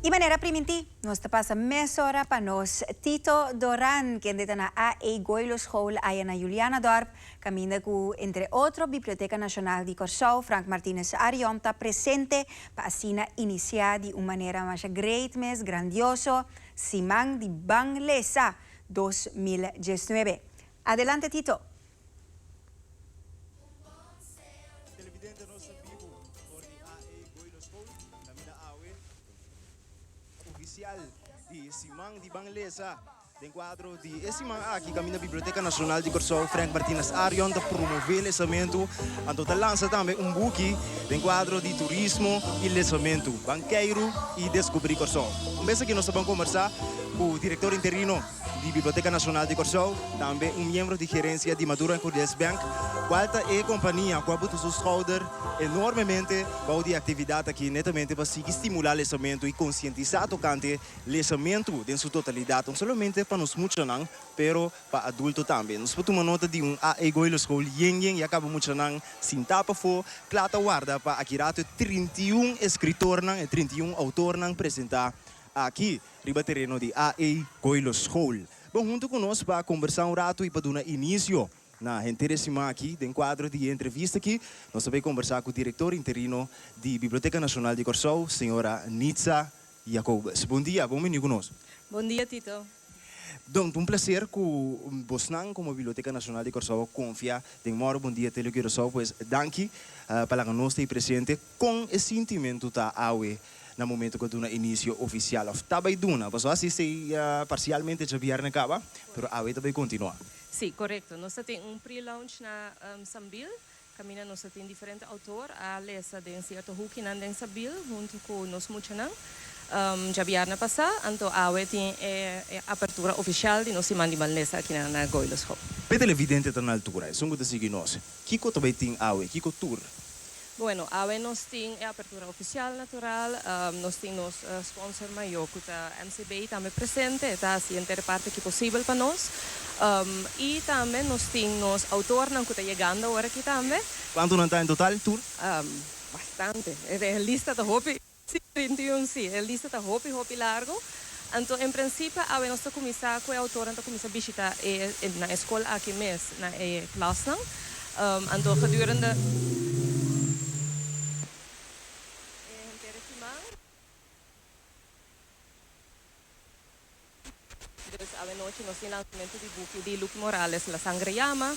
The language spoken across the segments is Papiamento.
I manera primintí, nos ta pasa mesora pa nos Tito Doran, kende ta na A.E. Goilo School aya na Julianadorp, kaminda ku entre otro Biblioteka Nashonal di Kòrsou, Frank Martinus Arion ta presente pa asina inisiá di un manera masha great mes, grandioso, Siman di Ban Lesa 2019. Adelante Tito! Televidente nos ta bibu for di A.E. Goilo School, kaminda awe ofisial di Siman di Ban Lesa. Den kuadro di e siman aki kaminda Biblioteka Nashonal di Kòrsou Frank Martinus Arion ta promové lesamentu, anto ta lansa tambe un buki den kuadro di turismo i lesamentu, Ban Keiru i Deskubrí Kòrsou. Un bes aki nos ta ban kombersá ku direktor interino di Biblioteka Nashonal di Kòrsou, tambe un miembro di gerensia di Maduro en Cordies Bank, kual ta e kompania ku a buta su skouder enormemente bou di e aktividat aki netamente pa sigui stimulá lesamentu i konsientisá tokante Lesamentu den su totalidat, no solamente pa nos muchanan, pero pa adulto tambe. Nos por tuma nota di un A. E. Goilo School yen yen ya kaba muchanan sintá pafó, kla ta warda pa aki rato e 31 eskritornan, e 31 outornan presentá aki riba tereno di A. E. Goilo School. Bon huntu ku nos pa kombersá un ratu i pa duna inisio na henter e siman aki. Den kuadro di e entrevista aki nos ta bai kombersá ku direktor interino di Biblioteka Nashonal di Kòrsou, señora Nitza Jacobus, bon dia, bon bini ku nos. Bon dia Tito. Don, ta un placer ku bosnan komo Biblioteka Nashonal di Kòrsou a konfia den Mòro Bon Dia Tele Curaçao, pues danki pa laga nos ta ei presente. Kon e sintimentu ta awe na momento ku a duna inisio ofisial òf ta bai duna? Pasobra asi esei parsialmente djabièrnè kaba, pero awe ta bai kontinuá. Sí, korekto. Nos ta tin un pre-launch na Sambil Kaminda nos a tin diferente outor a lesa den sierto hukinan den Sabil huntu ku nos muchanan djabièrnè pasá, anto awe tin e apertura ofishal di nos siman di ban lesa aki na Goiloschool. P'e televidente ta na altura, esun ku ta sigui nos, kiko ta bai tin awe? Kiko tur? Bueno, awe nos tin e apertura ofisial natural, nos tin nos sponsor mayor ku ta MCB tambe presente, e ta hasi henter e parti aki posibel pa nos. I tambe nos tin nos outornan ku ta yegando awor aki tambe. Kuantu nan ta en total tur? Bastante. E lista ta hopi. Sí, 31 sí. E lista ta hopi hopi largu. Anto en prinsipio awe nos ta kuminsá ku e outornan ta kuminsá bishitá e na e skol aki mes, na e klasnan. Anto gedurende e henter e siman. Dus awenochi nos tin lansamentu di buki di Lucky Morales La Sangre Llama.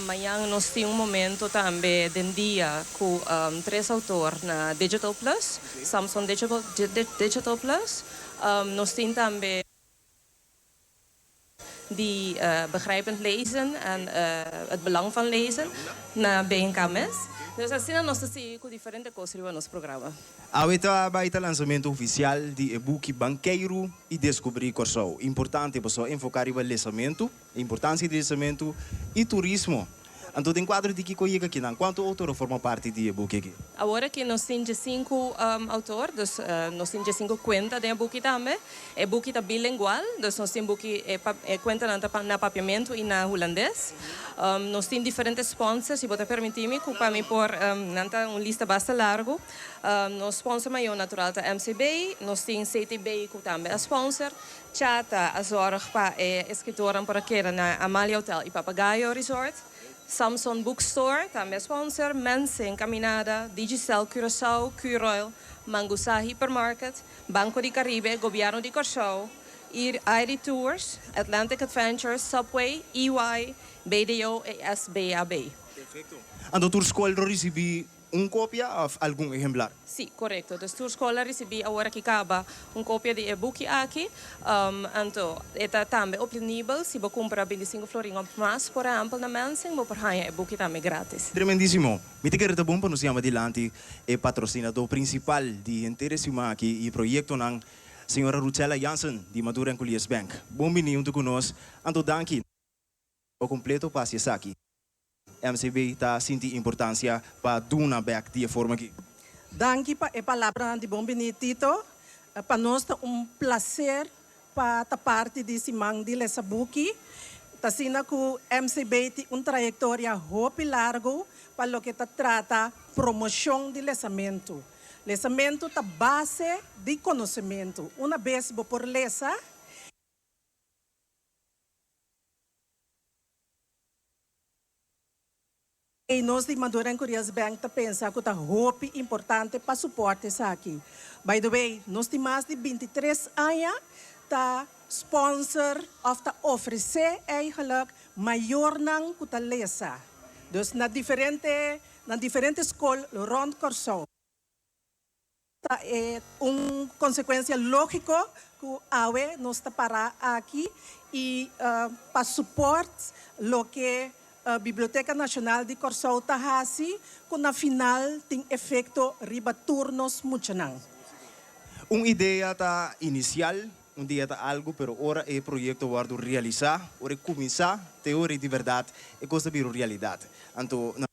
Mañan nos tin un momento tambe den dia ku tres outor na Digital Plus, Samson Digital Plus. Nos tin tambe di Begrijpend Lezen en Het Belang van Lezen na BNK mes. Dus asina nos ta sigui ku diferente kos riba nos programa. Awe ta bai ta lansamentu ofisial di e buki Ban Keiru i Deskubrí Kòrsou. Importante pasobra enfoká riba lesamentu, e importansia di lesamentu i turismo. Anto den kuadro di kiko yega kinan? Kuantu outor a forma parti di e buki aki? Awor aki nos tin diesinku outor, dus nos tin diesinku kuenta den e buki tambe. E buki ta bilingual, dus nos tin buki e kuentanan ta na papiamentu i na hulandes. Nos tin diferente sponsor, si bo ta permití mi ku pa mi por nan ta un lista basta largu. Nos sponsor mayor natural ta MCB, nos tin CTB ku tambe a sponsor, Chata a zorg pa e eskritornan por a keda na Amalia Hotel i Papagayo Resort, Samson Bookstore tambe a sponsor, Mensing Caminada, Digicel Curaçao, Curoil, Mangusa Hypermarket, Banco di Caribe, Gobièrnu di Kòrsou, Airi Tours, Atlantic Adventures, Subway, EY, BDO i SBAB. Perfecto. Anto tur skol lo risibí un kopia òf algun ehemplar? Sí, korekto. Dus tur skol a risibí awor aki kaba un kopia di e buki aki. Anto e ta tambe optenibel si bo kumpra bintisinko florin òf mas, por ehèmpel na Mensing, bo por haña e buki tambe grátis. Tremendísimo. Mi ta kere ta bon pa nos yama dilanti e patrosinadó prinsipal di henter e siman aki i proyektonan, señora Ruchella Jansen di Maduro en Culiers Bank. Bon bini huntu ku nos, anto danki pa kompleto pa hasi esaki. MCB ta sinti importansia pa duna bèk di e forma aki. Danki pa e palabranan di bon bini Tito. Pa nos ta un plaser Pa ta parti di siman di lesa buki, ta asina ku MCB tin un trayektoria hopi largu pa loke ta trata promoshon di lesamentu. Lesamentu ta base di konosementu. Una bes bo por lesa. I nos di Maduro en Curiels Bank ta pensa ku ta hopi importante pa suport esaki. By the way, nos tin mas di 23 aña ta sponsor òf ta ofresé eigenlijk mayornan ku ta lesa. Dus na diferente na diferente skol rònt Kòrsou. Ta e un konsekuensia lógiko ku awe nos ta pará aki i pa suport loke Biblioteka Nashonal di Kòrsou ta hasi ku na final tin efekto riba tur nos muchanan. Un idea ta inisial, un dia ta algu, pero ora e proyekto wòrdu realisá, ora e kuminsá, te ora e di bèrdat e kos ta bira un realidat. Anto na.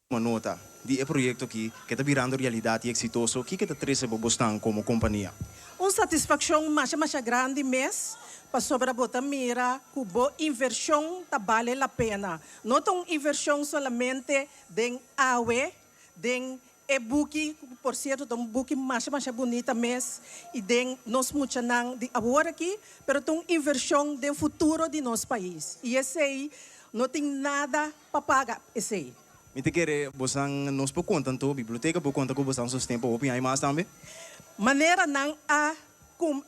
Tuma nota di e proyekto aki ke ta birando realidat i eksitoso, kiko ta trese bo bosnan komo kompania? Un satisfakshon masha masha grandi mes pasobra bo ta mira ku bo invershon ta bale la pena. No ta un invershon solamente den awe, den e buki, ku por sierto ta un buki masha masha bunita mes, i den nos muchanan di awor aki, pero ta un invershon den futuro di nos pais. I esei no tin nada pa paga esei. Mi ta kere bosan nos por konta anto, biblioteka por konta ku bosan sosten pa hopi aña mas tambe. Manera nan a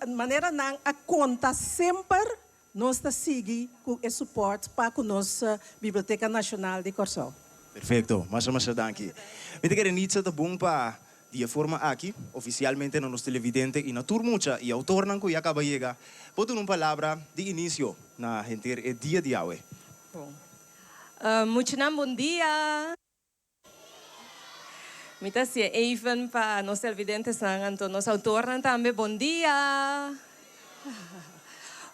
manera nan a konta semper nos ta sigui ku e support pa ku nos Biblioteka Nashonal di Kòrsou. Perfekto, masha masha danki. Mi ta kere Nitza ta bon pa di e forma aki, ofisialmente na nos televidente i na tur mucha i outornan ku ya kaba yega, por duna un palabra di inisio na henter e dia di awe. Bon. Muchanan bon dia. Mi ta hacié even pa nos televidentesnan anto nos autornan tambe bon dia.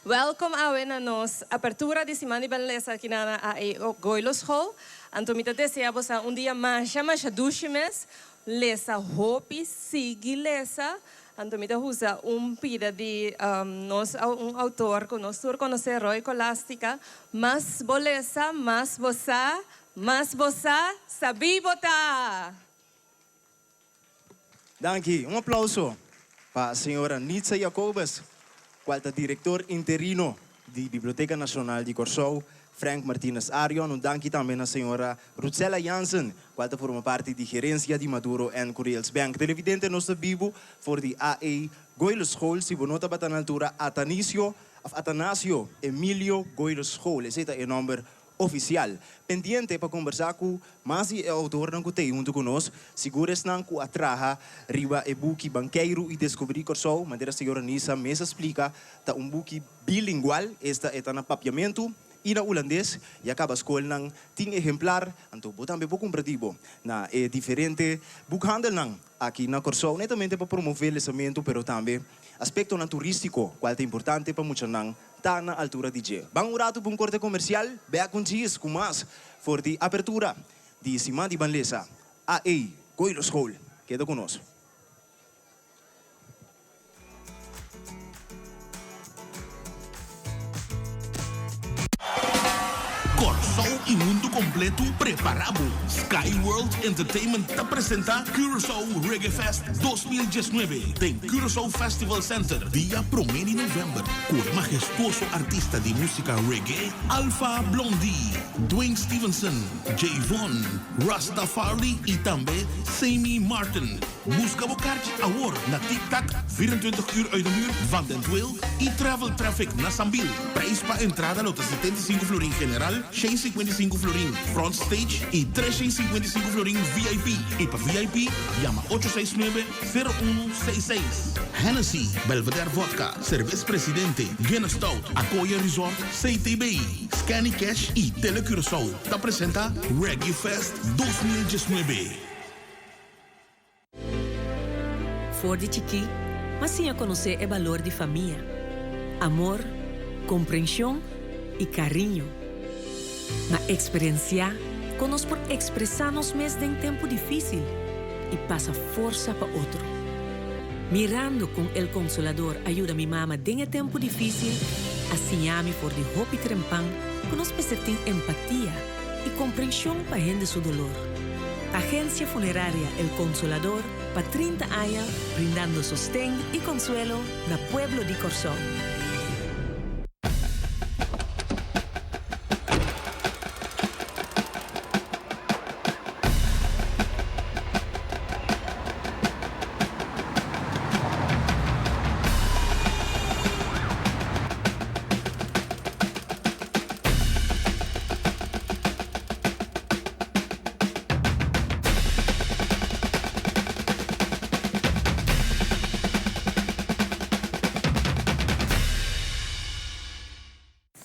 Welkom awe na nos apertura di Siman di Benlesa aki na AE Goilo School. Anto mi ta desea bosa un dia masha masha dushi mes. Lesa hopi, sigui lesa. Anto mi ta usa un pida di nos un autor ku nos tur konosé, Roy Colastica, Mas bo lesa, mas bo sa, mas bo sa, sabí bo ta! Danki. Un aplauso pa señora Nitza Jacobus, kual ta direktor interino di Biblioteka Nashonal di Kòrsou, Frank Martinus Arion. Un danki tambe na señora Ruthzella Jansen, cual ta forma parti di gerencia di Maduro en Curiels Bank. Televidente nos ta bibu for di A.E. Goilo School, si bo no tabata na altura Atanicio of Atanasio Emilio Goilo School, esey ta e nomber oficial. Pendiente pa combersa cu mas di e autornan cu t'ey hunto cu nos, sigur esnan cu a traha riba e buki Bankeiru y Descubrí Corsou, manera señora Nisa mes a splica, ta un buki bilingual, esta e ta na Papiamentu I na hulandes ya kaba skolnan tin ehemplar, anto bo tambe por kumpra di bo na e diferente boekhandelnan aki na Kòrsou, netamente pa promové lesamentu pero tambe aspektonan turístiko kual ta importante pa muchanan ta na altura di dje. Ban un ratu pa un korte komersial, bèk un djis ku mas for di apertura di Siman di Ban Lesa AE Goilo School. Keda ku nos. Kòrsou i mundu kompletu prepará bo! Sky World Entertainment ta presentá Curaçao Reggae Fest 2019 den Curaçao Festival Center dia promé di novèmber ku e mahestuoso artista di músika reggae Alpha Blondy, Dwayne Stevenson, Jayvon, Rastafari i tambe Sammy Martin. Buska bo karchi awor na Tic Tac, 24 uur uit de muur, Van den Tweel y Travel Traffic na Sambil. Prijs pa entrada lo ta 75 florin general, 155 florin front stage y 355 florin VIP. Y pa VIP yama 869 0166. Hennessy, Belvedere Vodka, Cervez Presidente, Guinness Stout, Akoya Resort, CTB, Scanny Cash y Tele Curaçao ta presenta Reggae Fest 2019. For di chikí, m'a siña konosé e balor di famia, amor, komprenshon i kariño. M'a eksperensiá kon nos por ekspresá nos mes den tempu difísil i pasa forsa pa otro. Mirando kon El Konsolador a yuda mi mama den e tempu difísil a siña mi for di hopi trempan ku nos mester tin empatia i komprenshon pa hende su dolor. Agencia Funeraria El Consolador. Pa 30 aña brindando sosten i konsuelo na pueblo di Kòrsou.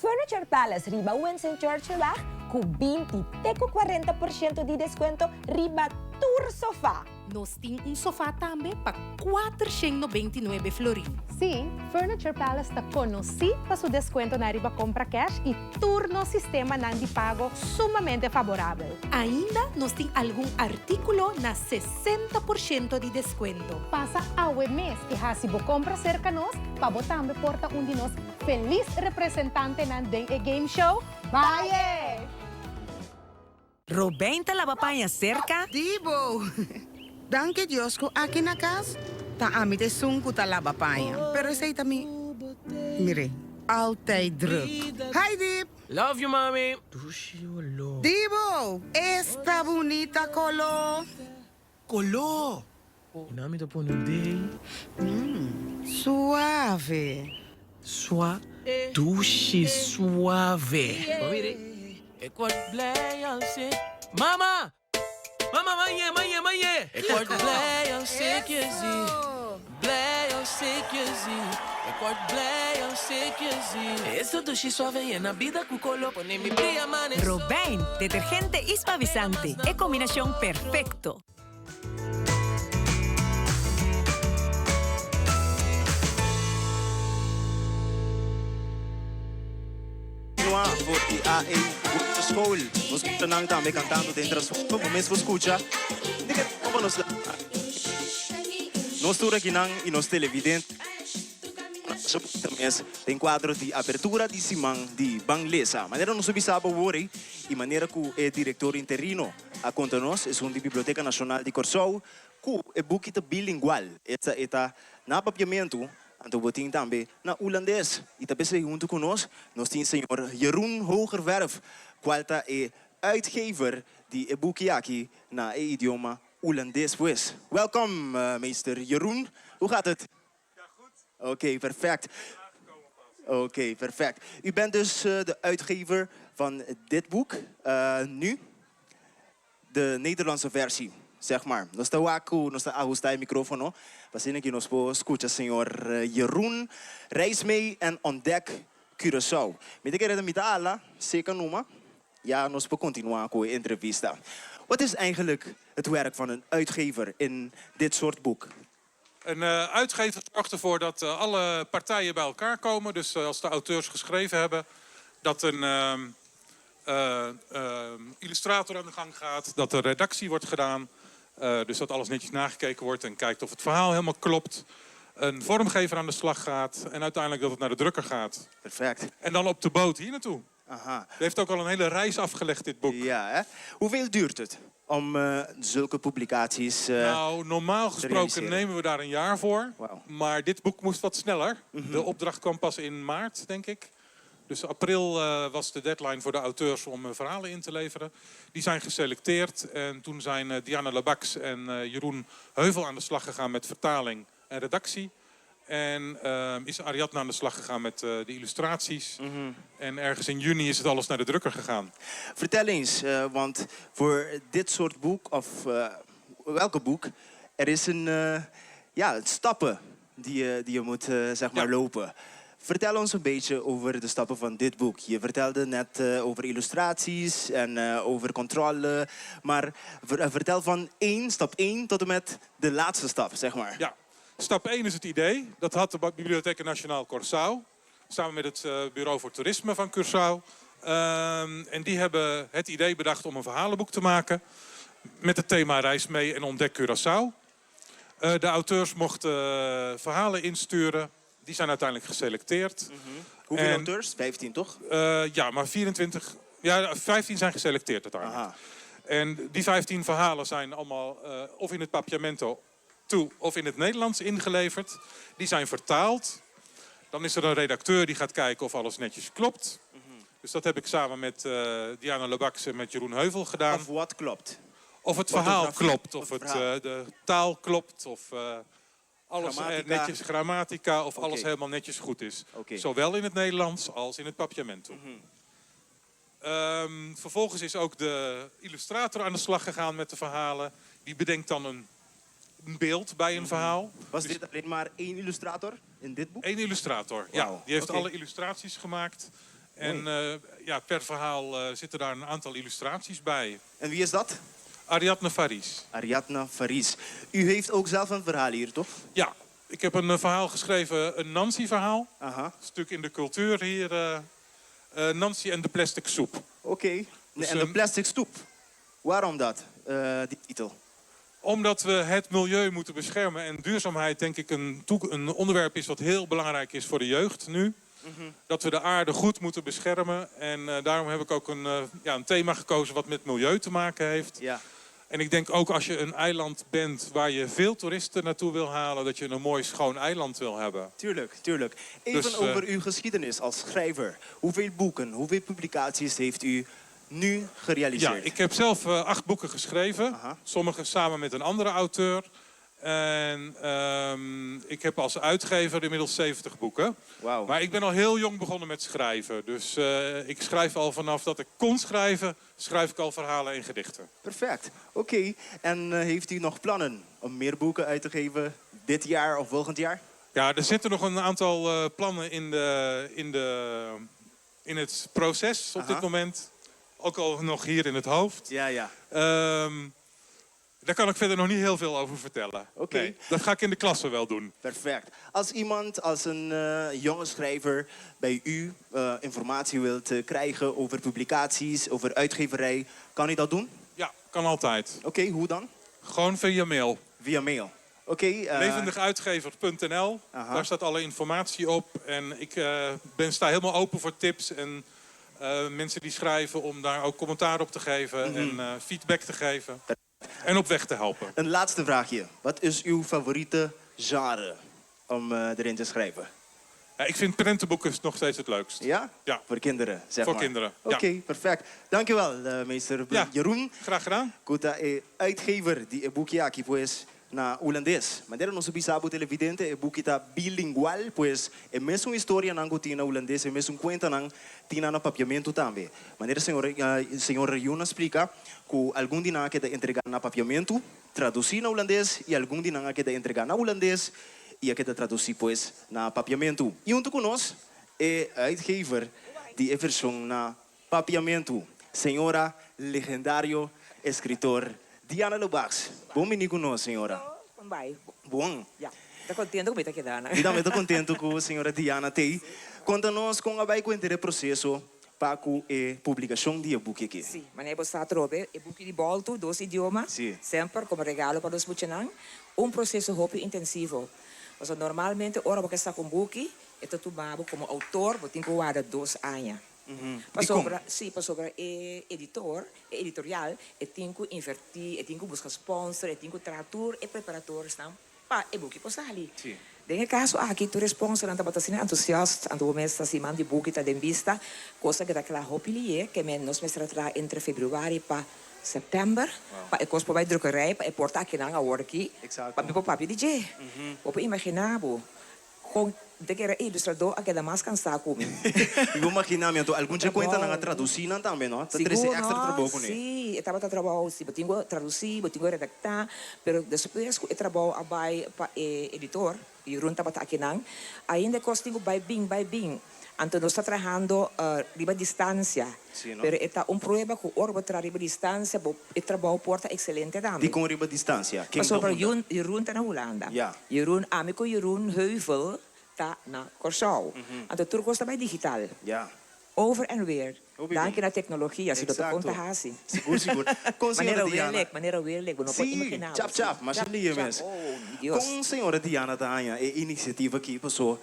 Furniture Palace riba Winston Churchillweg ku 20 te ku 40% di deskuento riba tur sofa. Nos tin un sofa tambe pa 499 florin. Sí, Furniture Palace ta konosí pa su deskuentonan riba kompra kèsh i tur nos sistemanan di pago sumamente faborabel. Ainda nos tin algun artíkulo na 60% di deskuento. Pasa awe mes i hasi bo kompra serka nos pa bo tambe por ta un di nos felis representantenan den e game show Baie! Robijn ta laba paña serka. Dibo! Danki Dios ku aki na kas ta ami ta esun ku ta laba paña. Pero esei ta mi, mire, altijd druk. Hi Dip! Love you mami! Dushi oló. Dibo! Esta bunita koló! Koló! I nan mi ta pone un dei. Suave. Sua dushi suave. Bo mira ei. Ik word blij als ik. Mama! Mama, manje, manje, manje! Ik word blij als ik je zie. Blij als ik je zie. Ik word blij als ik je zie. Esta dushi suave yena bida ku kolo. Pone mi bria mane. Robijn, detergente y suavizante, e combinacion perfecto. Continua for di AE School. Nos muchanan tambe cantando den trasfondo. Bo mes por scucha. Di ke pa nos Nos tur akinan y nos televidente mes den cuadro di apertura di siman di Ban Lesa. Manera nos a bisa bo wor ey y manera cu e director interino a konta nos, esun di Biblioteka Nashonal di Kòrsou, ku e buki ta bilingual, esta e ta na papiamentu, anto bo tin tambe na ulandes. I ta p'esei huntu ku nos, nos tin señor Jeroen Hoogerwerf, kual ta e uitgever di e buki aki na e idioma ulandes pues. Welkom, meester Jeroen. Hoe gaat het? Oké, perfect. Oké, perfect. U bent dus de uitgever van dit boek, nu de Nederlandse versie, zeg maar. Nos ta wak ku nos ta ahusta e microfono, pa asina ki nos por skucha señor Jeroen. Reis mee en ontdek Curaçao. Mi ta kere ta mita ala, seka numa, ya nos por continua ku e entrevista. Wat is eigenlijk het werk van een uitgever in dit soort boek? Een uitgever zorgt ervoor dat alle partijen bij elkaar komen. Dus als de auteurs geschreven hebben, dat een illustrator aan de gang gaat, dat de redactie wordt gedaan. Dus dat alles netjes nagekeken wordt en kijkt of het verhaal helemaal klopt. Een vormgever aan de slag gaat en uiteindelijk dat het naar de drukker gaat. Perfect. En dan op de boot hier naartoe. Aha. U heeft ook al een hele reis afgelegd, dit boek. Ja, hè? Hoeveel duurt het om zulke publicaties Nou, normaal te gesproken realiseren? nemen we daar een jaar voor. Wauw. Maar dit boek moest wat sneller. De opdracht kwam pas in maart, denk ik. Dus april was de deadline voor de auteurs om hun verhalen in te leveren. Die zijn geselecteerd. En toen zijn Diana Lebacs en Jeroen Heuvel aan de slag gegaan met vertaling en redactie. En is Ariadne aan de slag gegaan met de illustraties. En ergens in juni is het alles naar de drukker gegaan. Vertel eens, want voor dit soort boek, of welke boek, er is een, ja, stappen die je moet lopen. Vertel ons een beetje over de stappen van dit boek. Je vertelde net over illustraties en over controle. Maar vertel van stap 1 tot en met de laatste stap. Ja. Stap 1 is het idee. Dat had de Bibliotheca Nacional Curaçao. Samen met het Bureau voor Toerisme van Curaçao. En die hebben het idee bedacht om een verhalenboek te maken. Met het thema Reis mee en ontdek Curaçao. De auteurs mochten verhalen insturen. Die zijn uiteindelijk geselecteerd. Hoeveel auteurs? 15, toch? Ja, maar 24... Ja, 15 zijn geselecteerd uiteindelijk. En die 15 verhalen zijn allemaal of in het Papiamento... Papiamento of in het Nederlands ingeleverd. Die zijn vertaald. Dan is er een redacteur die gaat kijken of alles netjes klopt. Dus dat heb ik samen met eh, Diana Lebacs en met Jeroen Heuvel gedaan. Of wat klopt? Of het verhaal Orthografie. klopt, of Of het het, verhaal. eh, de taal klopt, of eh, alles eh, Grammatica. netjes, grammatica, of alles Oké. helemaal netjes goed is. Oké. Mhm. Zowel in het Nederlands als in het Papiamento. Ehm, vervolgens is ook de illustrator aan de slag gegaan met de verhalen. Die bedenkt dan een, een beeld bij een verhaal. Mhm. Was dit alleen maar één illustrator in dit boek? Eén illustrator, ja. Wauw, Die heeft oké. alle illustraties gemaakt. En eh, ja, per verhaal eh, zitten daar een aantal illustraties bij. En wie is dat? Ariadne Faris. Ariadne Faris. U heeft ook zelf een verhaal hier, toch? Ja, ik heb een eh, verhaal geschreven, een Nancy-verhaal. Stuk in de cultuur hier. eh, eh, Nancy en de plastic soep. Oké. Dus, en de plastic soep. Waarom dat, eh, die titel? Omdat we het milieu moeten beschermen. En duurzaamheid, denk ik, een, toek- een onderwerp is wat heel belangrijk is voor de jeugd nu. Dat we de aarde goed moeten beschermen. En eh, daarom heb ik ook een, eh, ja, een thema gekozen wat met milieu te maken heeft. Ja. En ik denk ook als je een eiland bent waar je veel toeristen naartoe wil halen, dat je een mooi schoon eiland wil hebben. Tuurlijk, tuurlijk. Even Dus, eh, over uw geschiedenis als schrijver. Hoeveel boeken, hoeveel publicaties heeft u nu gerealiseerd? Ja, ik heb zelf eh, acht boeken geschreven. Sommige samen met een andere auteur. En ehm, ik heb als uitgever inmiddels 70 boeken. Maar ik ben al heel jong begonnen met schrijven. Dus eh, ik schrijf al vanaf dat ik kon schrijven, schrijf ik al verhalen en gedichten. Perfect. Oké. En eh, heeft u nog plannen om meer boeken uit te geven dit jaar of volgend jaar? Ja, er zitten nog een aantal eh, plannen in, de, in, de, in het proces op Aha. dit moment. Ook al nog hier in het hoofd. Ja, ja. Ehm, daar kan ik verder nog niet heel veel over vertellen. Oké. Nee, dat ga ik in de klasse wel doen. Perfect. Als iemand, als een eh, jonge schrijver bij u eh, informatie wilt eh, krijgen over publicaties, over uitgeverij, kan hij dat doen? Ja, kan altijd. Oké, hoe dan? Gewoon via mail. Via mail. Oké. eh, Levendiguitgever.nl, daar staat alle informatie op. En ik eh, ben, sta helemaal open voor tips en eh, mensen die schrijven om daar ook commentaar op te geven en eh, feedback te geven. En op weg te helpen. Een laatste vraagje. Wat is uw favoriete genre om eh, erin te schrijven? Ja, ik vind prentenboeken nog steeds het leukst. Ja? Ja. Voor kinderen, zeg Voor maar. kinderen, ja. Oké, perfect. Dankjewel, eh, meester Ja, Jeroen. Graag gedaan. Ku ta e uitgever di e buki aki pues na hulandes. Manera nos a bisa bo televidente e buki ta bilingual, pues e mesun historianan ku tin na hulandes, e mesun kuentanan tin na papiamentu tambe. Manera señor eh, señor Jeroen a splika ku algun di nan a keda entregá na papiamentu, tradusí na hulandes i algun di nan a keda entregá na hulandes i a keda tradusí pues na papiamentu. I huntu ku nos e uitgever di e vershon na Papiamentu, señora legendario escritor Diana Lebacs. Bon bini cu nos, señora. Con bai. Bon. Ya. Ta contento cu mi ta keda, no? Mi tambe ta contento cu señora Diana t'ey. Conta nos con a bai cu henter e proceso pa cu e publicacion di e buki aki. Si, manera bo sa atrobe, e buki di Boltu, dos idioma, Si. semper como regalo pa nos muchanan. Un proceso hopi intensivo. Pasobra normalmente ora bo ke saca un buki, e ta tuma bo como autor, bo tin cu warda dos aña. Pasobra, sí, pasobra e editor, e editorial, e tin ku invertí, e tin ku buska sponsor, e tin ku traha tur e preparatorisnan pa e buki por sali. Den e kaso aki tur e sponsornan tabata asina entusiast, anto bo mes ta siman di buki ta den bista, kos a keda kla hopi lié, ke men nos mester a traha entre februari pa sèptèmber, pa e kos por bai drukkerij, pa e por ta akinan awor aki, pa mi por papia di dje. Bo por imaginá bo. Kon te kere e ilustradó a keda mas kansá ku mi. Mi por maginá mi anto algun dje kuentanan a tradusí nan tambe, no? Ta trese Sigur, èkstra no? trabou kuné. Sí, e tabata trabou, sí, bo tin ku tradusí, bo tin ku redaktá, pero despues ku e trabou a bai pa e editor, Jeroen tabata akinan, ainda e kos tin ku bai bin, bai bin. Anto nos ta trahando riba distansia, Sí, no? pero e ta un prueba ku ora bo traha riba distansia bo e trabou por ta ekselente tambe. Dikon riba distansia? Ken ta Pasobra hunda? Jun, Jeroen ta na Hulanda. Ja. Jeroen, ami ku Jeroen Heuvel ta na Kòrsou. Anto tur kos ta bai digital. Ja. Over en weer. Hopi Danki bon. na teknologia, si lo ta kon ta Exacto. hasi. Sigur, sigur. Kon señora Manera Diana. werlek, manera werlek, bo no por Sí, imaginá bo. chap chap, masha Chap, lie chap. mes. Oh, mi Dios. Kon señora Diana ta haña e inisiativa aki paso?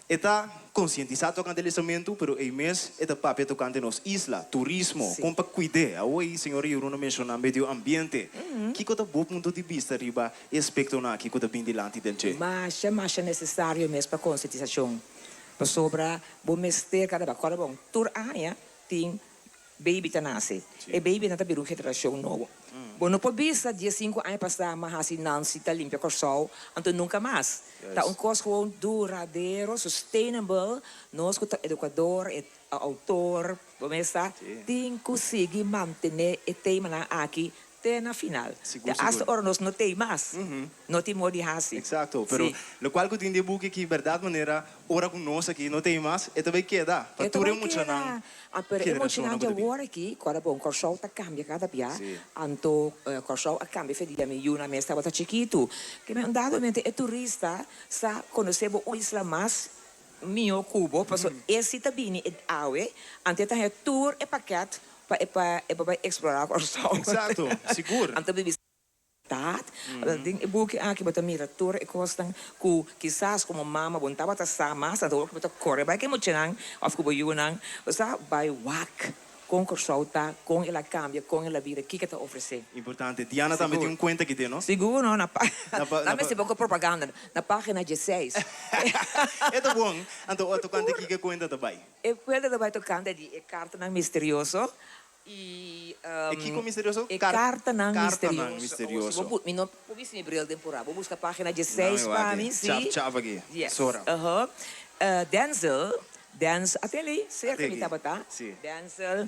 E ta konsientisá tokante lesamentu, pero ei mes e ta papia tokante nos isla, turismo, kon pa kuid'é. Awor ei señora Jeroen a menshoná medio ambiente. Kiko ta bo punto di bista riba e aspektonan aki ku ta bin dilanti den dje? Masha, masha nesesario mes pa konsientisashon, pasobra bo mester kada bia kòrda bon, tur aña tin Baby ta nase. E babynan ta bira un generashon nobo. Bo no por bisa diesinku aña pasá m'a hasi Nancy ta limpia Kòrsou, anto nunka mas. Ta un kos gewoon duradero, sustainable. Nos ku ta edukador, e outor, bo mes sa, tin ku sigui mantené e temanan aki Te na final. Sigur, Te hasta sigur. ora nos no tei mas. No tin modo di hasi. Exacto, pero Sí. locual cu tin di e buki aki berdad manera ora cu nos aki no tei mas e ta bay keda pa E ta tur e bay muchanan keda. Ah, pero e generacionnan muchanan cu di ta bin. awor aki, cu ora bon Corsou ta cambia cada bia, Sí. anto Corsou a cambia fe dia mi yunan mes tabata chikitu. Ke men un dado momento e turista sa conoce bo un isla mas mihó ku bo, pasobra e si ta bini e awe, anto e ta haña tur e pakèt pa e pa e por bai eksplorá Kòrsou. Eksakto, sigur. Anto mi bisa tat, den e buki aki bo ta mira tur e kosnan ku kisas komo mama bo no tabata sa mas, anto ora ku bo ta kore bai ku e muchanan òf ku bo yunan, bo sa bai wak. Kon Kòrsou ta, kon el a kambia, kon el a bira, kiko e ta ofresé. Importante. Diana tambe tin un kuenta aki den, no? Sigur, no. Na pa, Na pa, na mester poko propaganda. Na página dieseis. E ta bon. Anto, tokante kiko e kuenta ta bai? E kuenta ta bai tokante di e kartanan misterioso i. E kiko misterioso? E kartanan Kartanan misterioso. misterioso. Bo bu, mi no por bisti mi bril den purá. Bo buska página dieseis pa mi, si. Chap, chap aki. Yes. Sora. Aha. Denzel. Dens Ateli, serka mi tabata. Denzel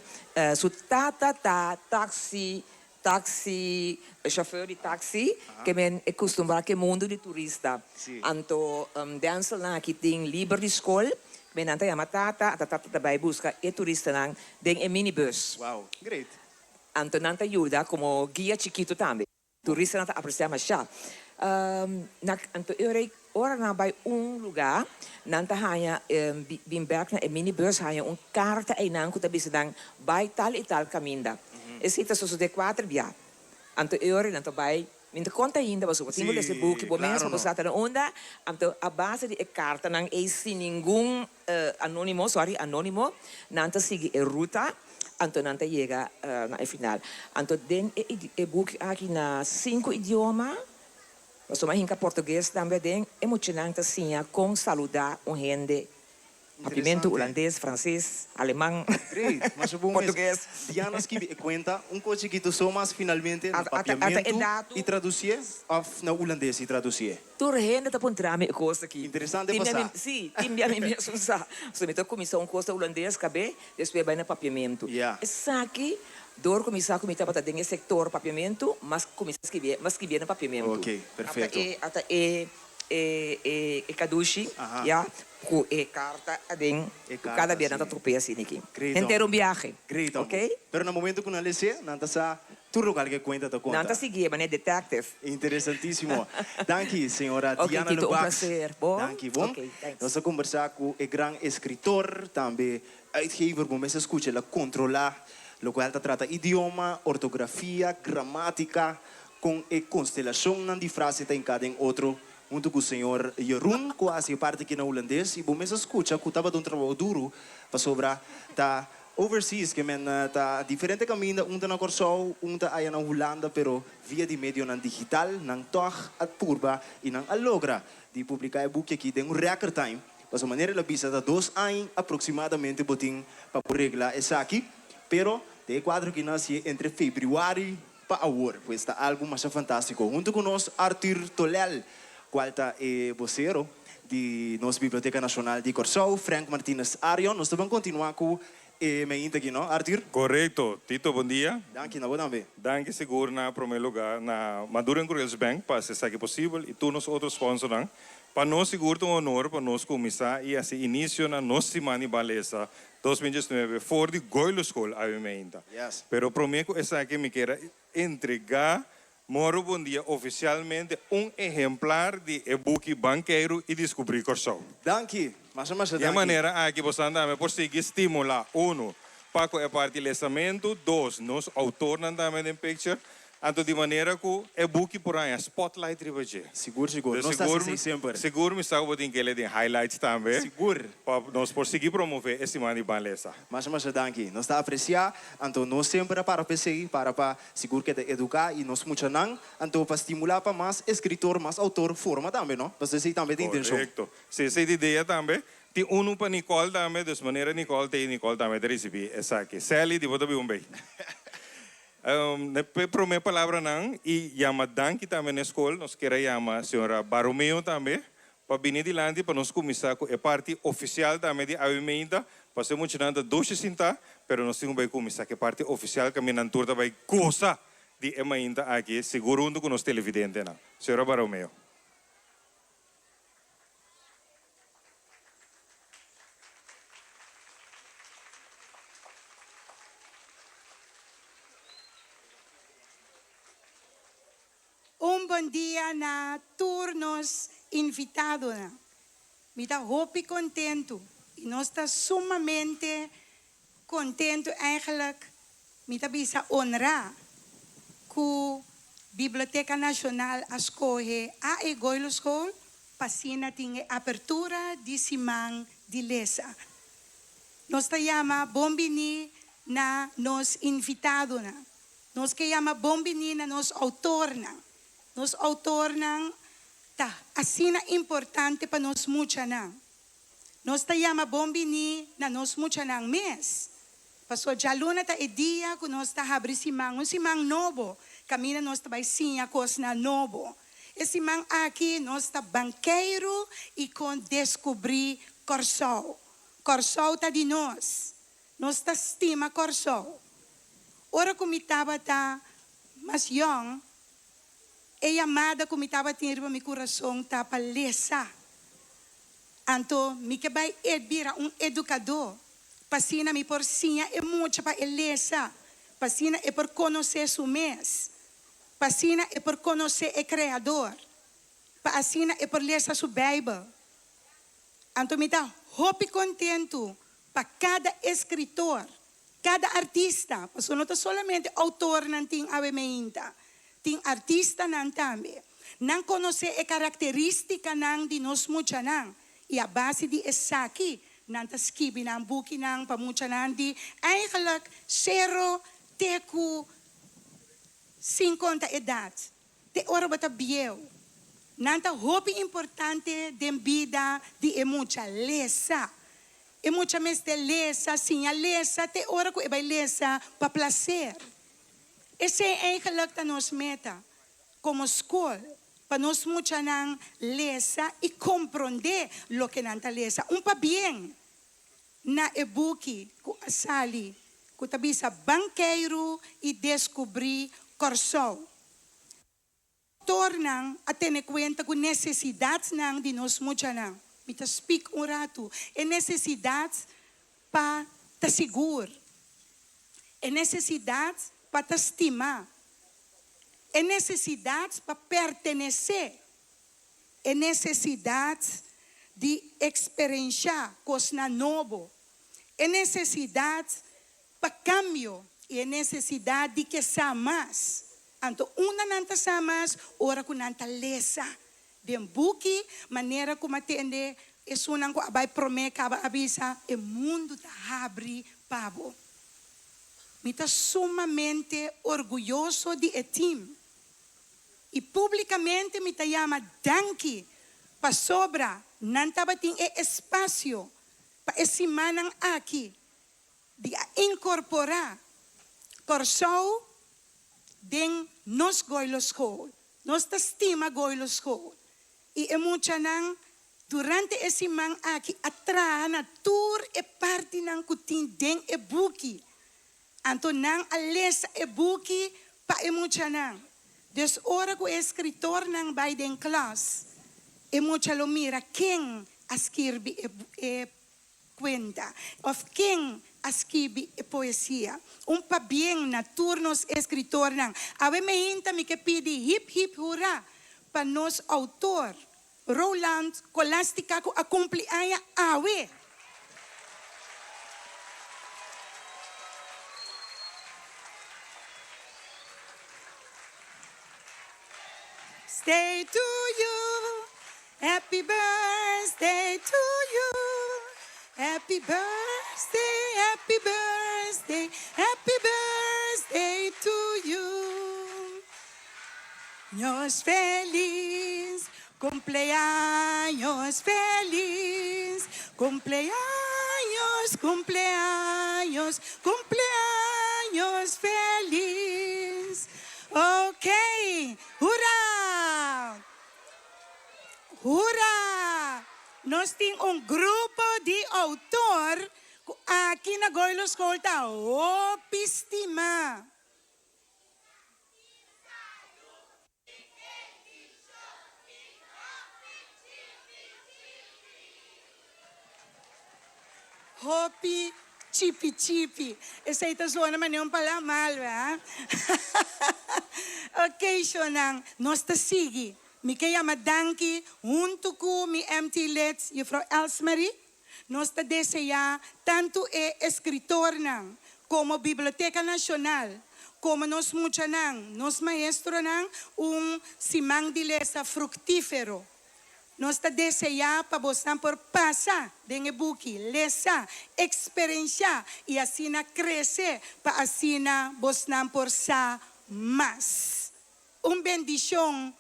su tata ta taxi, taxi, chauffeur di taxi, ke men e kustumbrá ku e mundu di turista. Anto Denzel nan aki tin liber di skol, men nan ta yama tata, anto tata ta bai buska e turistanan den e minibus. Wow, great. Anto nan ta yuda komo guia chikitu tambe. Turistanan ta apresiá mashá. Na anto e ora ei, ora nan bai un lugá, nan ta haña bin bèk na e minibùs haña un karta einan ku ta bisa nan bai tal i tal kaminda. Esei ta sosodé kuater bia. Anto e ora ei nan ta bai, mi no ta konta ainda pasobra bo tin ku lesa e buki bo mes pa bo sa ta na unda. Anto a base di e kartanan ei sin ningun Anonimo, sorry, anonimo, nan ta sigui e ruta, anto nan ta yega na e final. Anto den e e buki aki na sinku idioma, pasobra a hinka portugues tambe aden, e muchanan ta siña kon saludá un hende, papiamentu, hulandes, franses, aleman, Great, masha bon mes. portugues. Diana skibi e kuenta un kos chikitu so mas finalmente na Ata ata e papiamentu datu. i tradusié òf na hulandes i tradusié? Tur hende ta puntra mi e kos aki. Interesante Tin pa bia mi, sa. sí, tin bia mi mesun sa. So mi ta kuminsá un kos ta hulandes kab'é, despues bai na papiamentu. Ya. Esaki, dor ku mi sa ku mi tabata den e sektor papiamentu, mas kuminsá skibié, mas skibié na papiamentu. Ok, perfekto. Ata e, ata e, e, e, e kadushi, Aha. ya, ku e karta aden, E ku karta, kada bia nan ta sí. tropea asina aki. Great, Henter homber. un biahe. Great, Ok? homber. Pero na momento ku nan les'é, nan ta sa Tur local ke cuenta ta conta. Nan ta sigui e manera detective. Interesantisimo. Danki señora Ok Diana Tito, un Lubaks. placer. Bon? Danki, bon. Ok, thanks. Nos a conversa cu e gran escritor, tambe uitgever, bo mes a scucha, el a controla locual ta trata idioma, ortografia, gramatica, con e constelacionnan di frase ta hinca den otro, hunto cu señor Jeroen cu a haci e parti aki na Hulandes y bo mes a scucha cu tabata un trabao duro pasobra ta Overseas ke men ta diferente kaminda, un ta na Kòrsou, un ta aya na Hulanda, pero via di medionan digital nan tòg a purba i nan a logra di publiká e buki aki den un record time. Pasobra manera el a bisa ta dos aña aproksimadamente bo tin pa por regla esaki, pero den e kuadro aki nan hasié entre febrüari pa awor. Pues ta algu masha fantástiko. Huntu ku nos Arthur Tolel, kual ta e bosero di nos Biblioteka Nashonal di Kòrsou, Frank Martinez Arion. Nos ta ban kontinuá ku e meinta aki, no, Arthur? Korekto. Tito, bon dia. Danki, na bo tambe. Danki sigur na promé lugá na Maduro en Cruels Bank pa hasi esaki posibel i tur nos otro sponsornan. Pa nos sigur ta un honor pa nos kuminsá i hasi inisio na nos Siman di Balesa 2019 for di Goilo School awe meinta. Yes. Pero promé ku esaki mi kier a entregá Moro bon dia ofisialmente un ehemplar di e buki Ban Keiru i Diskubrí Kòrsou. Danki! Masha masha Di e danki! manera aki bosan tambe por sigui stimulá, unu, pa ku e parti lesamentu, dos, nos outornan tambe den picture. Anto di manera ku e buki por haña spotlight riba dje. Sigur sigur. Dus Nos ta sigur hasi esei semper. sigur mi sa ku bo tin kele den highlights tambe. Sigur. Pa nos por sigui promove e siman di Ban Lesa. Masha masha danki. Nos ta apresiá. Anto nos semper a para pa esei, para pa sigur keda eduká i nos muchanan, anto pa stimulá pa mas eskritor, mas outor forma tambe, no? Pasobra esei tambe ta intenshon. Korekto. Si esei ta idea tambe. Tin unu pa Nicole tambe, dus manera Nicole ta ei Nicole tambe ta risibí esaki. Sally, di bo ta bin un bei. Ne p'e promé palabranan i yama danki tambe n'e skol, nos kier a yama señora Baromeo tambe pa bini dilanti pa nos kuminsá ku e parti ofisial tambe di awe meinta. Pasobra e muchanan ta dushi sintá, pero nos tin ku bai kuminsá ku e parti ofisial kaminda nan tur ta bai gosa di e mainta aki, sigur huntu ku nos televidentenan. Señora Baromeo. Un bon dia na tur nos invitadonan. Mi ta hopi kontentu i nos ta sumamente kontentu eigenlijk mi ta bisa honrá ku Biblioteka Nashonal a skohe AE Goiloschool pa asina tin e apertura di siman di lesa. Nos ta yama bon biní na nos invitadonan. Nos ke yama bon biní na nos outornan. Nos outornan ta asina importante pa nos muchanan. Nos ta yama bon biní na nos muchanan mes. Pasobra djaluna ta e dia ku nos ta habri siman, un siman nobo, kaminda nos ta bai siña kosnan nobo. E siman aki nos ta bankeiru i kon deskubrí Kòrsou. Kòrsou ta di nos. Nos ta stima Kòrsou. Ora ku mi tabata mas yòn, e yamada ku mi tabatin riba mi kurason ta pa lesa. Anto mi ke bai e bira un edukadó, pa asina mi por siña e mucha pa e lesa, pa asina e por konosé su mes, pa asina e por konosé e Kreador, pa asina e por lesa su Beibel. Anto mi ta hopi kontentu pa kada eskritor, kada artista, pasobra no ta solamente outornan tin awe meinta, tin artistanan tambe. Nan konosé e karakterístikanan di nos muchanan i a base di esaki nan ta skibi nan bukinan pa muchanan di eigenlijk sero te ku sin konta edat. Te ora bo ta bieu. Nan ta hopi importante den bida di e mucha. Lesa. E mucha mester lesa, siña lesa te ora ku e bai lesa pa plaser. Esei eigenlijk ta nos meta komo skol, pa nos muchanan lesa i komprondé loke nan ta lesa. Un pabien na e buki ku a sali ku ta bisa Ban keiru i deskubrí Kòrsou. Tornan a tene kuenta ku nesesidatnan di nos muchanan. Mi ta spik un ratu. E nesesidat pa ta sigur. E nesesidat pa ta stimá. E nesesidat pa pertenesé. E nesesidat di eksperenshá kosnan nobo, e nesesidat pa kambio i e nesesidat di ke sa mas. Anto unda nan ta sa mas? Ora ku nan ta lesa den buki, manera ku mi a tende esunnan ku a bai promé kaba a bisa, e mundu ta habri pa bo. Mi ta sumamente orguyoso di e tim. I públikamente mi ta yama danki pasobra nan tabatin e espasio pa e simannan aki di a inkorporá Kòrsou den nos Goiloschool. Nos ta stima Goiloschool i e muchanan durante e siman aki a traha na tur e partinan ku tin den e buki. Anto nan a lesa e buki pa e muchanan. Dus ora ku e eskritornan bai den klas, e mucha lo mira ken a skirbi e e kuenta òf ken a skibi e poesia. Un pabien na tur nos eskritornan. Awe meinta mi ke pidi hip hip hurá pa nos outor Roland Colastica ku a kumpli aña awe. Birthday to you. Happy birthday to you. Happy birthday, happy birthday, happy birthday to you. Ños felis, cumpleaños felis, cumpleaños, cumpleaños, cumpleaños felis. Ok, hurra! Hurra! Nos tin un grupo di autor ku aki na Goilo School ta hopi stima. Hopi chipi chipi. Esei ta zona manera un palabra malo, ha? Ok, shownan, nos ta sigui. Mi ke yama danki huntu ku mi MT Lid, Juffrouw Elsmarie. Nos ta deseá tantu e eskritornan komo Biblioteka Nashonal, komo nos muchanan, nos maestronan un siman di lesa fruktífero. Nos ta deseá pa bosnan por pasa den e buki, lesa, eksperenshá i asina krese pa asina bosnan por sa mas. Un bendishon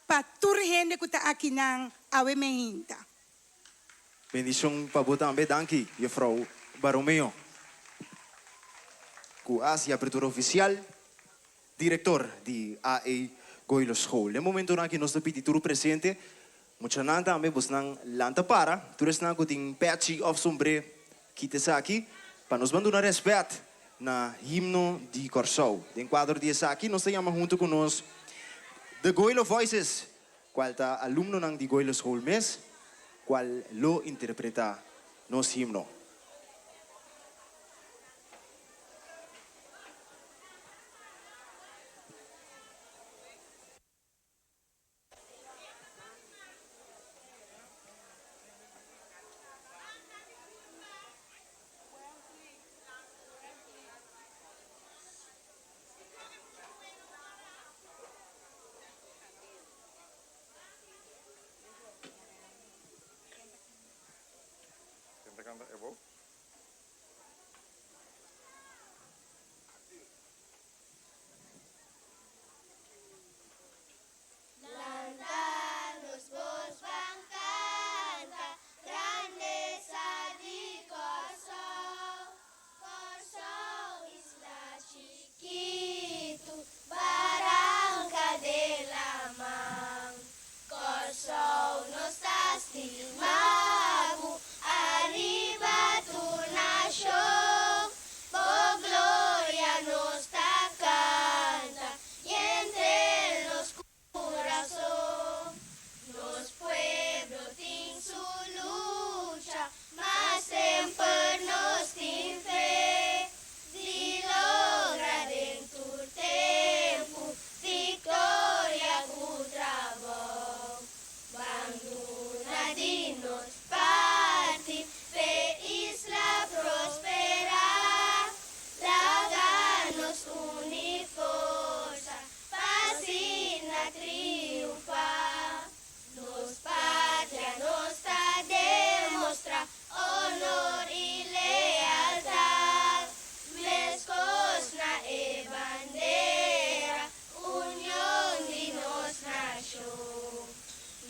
pa tur hende ku ta akinan awe meinta. Bendishon pa bo tambe. Danki, Juffrouw Baromeo. Ku hasi apertura ofisial, Direktor di AE Goilo School. Den momentonan aki nos ta pidi tur presente, muchanan tambe bosnan lanta para, tur esnan ku tin pechi òf sombré kita esaki pa nos ban duna rèspèt na himno di Kòrsou. Den kuadro di esaki nos ta yama huntu ku nos The Goilo Voices, kual ta alumnonan di Goilo School mes, kual lo interpretá nos himno. Ken ta canta ebo? Lanta nos bos ban canta grandeza di Corsou, Corsou isla chikitu, baranca den laman. Kòrsou nos ta stima bo ariba tur nashon, bo gloria nos ta kanta i entre nos kurason. Nos pueblo tin su lucha, ma semper nos tin fe di logra den tur tempu Victoria cu trabou. Ban duna di nos parti p'e isla prospera. Laga nos uni forsa pa asina triunfa. Nos patria nos ta demostra honor y lealtad. Meskos na e bandera, union di nos nashon.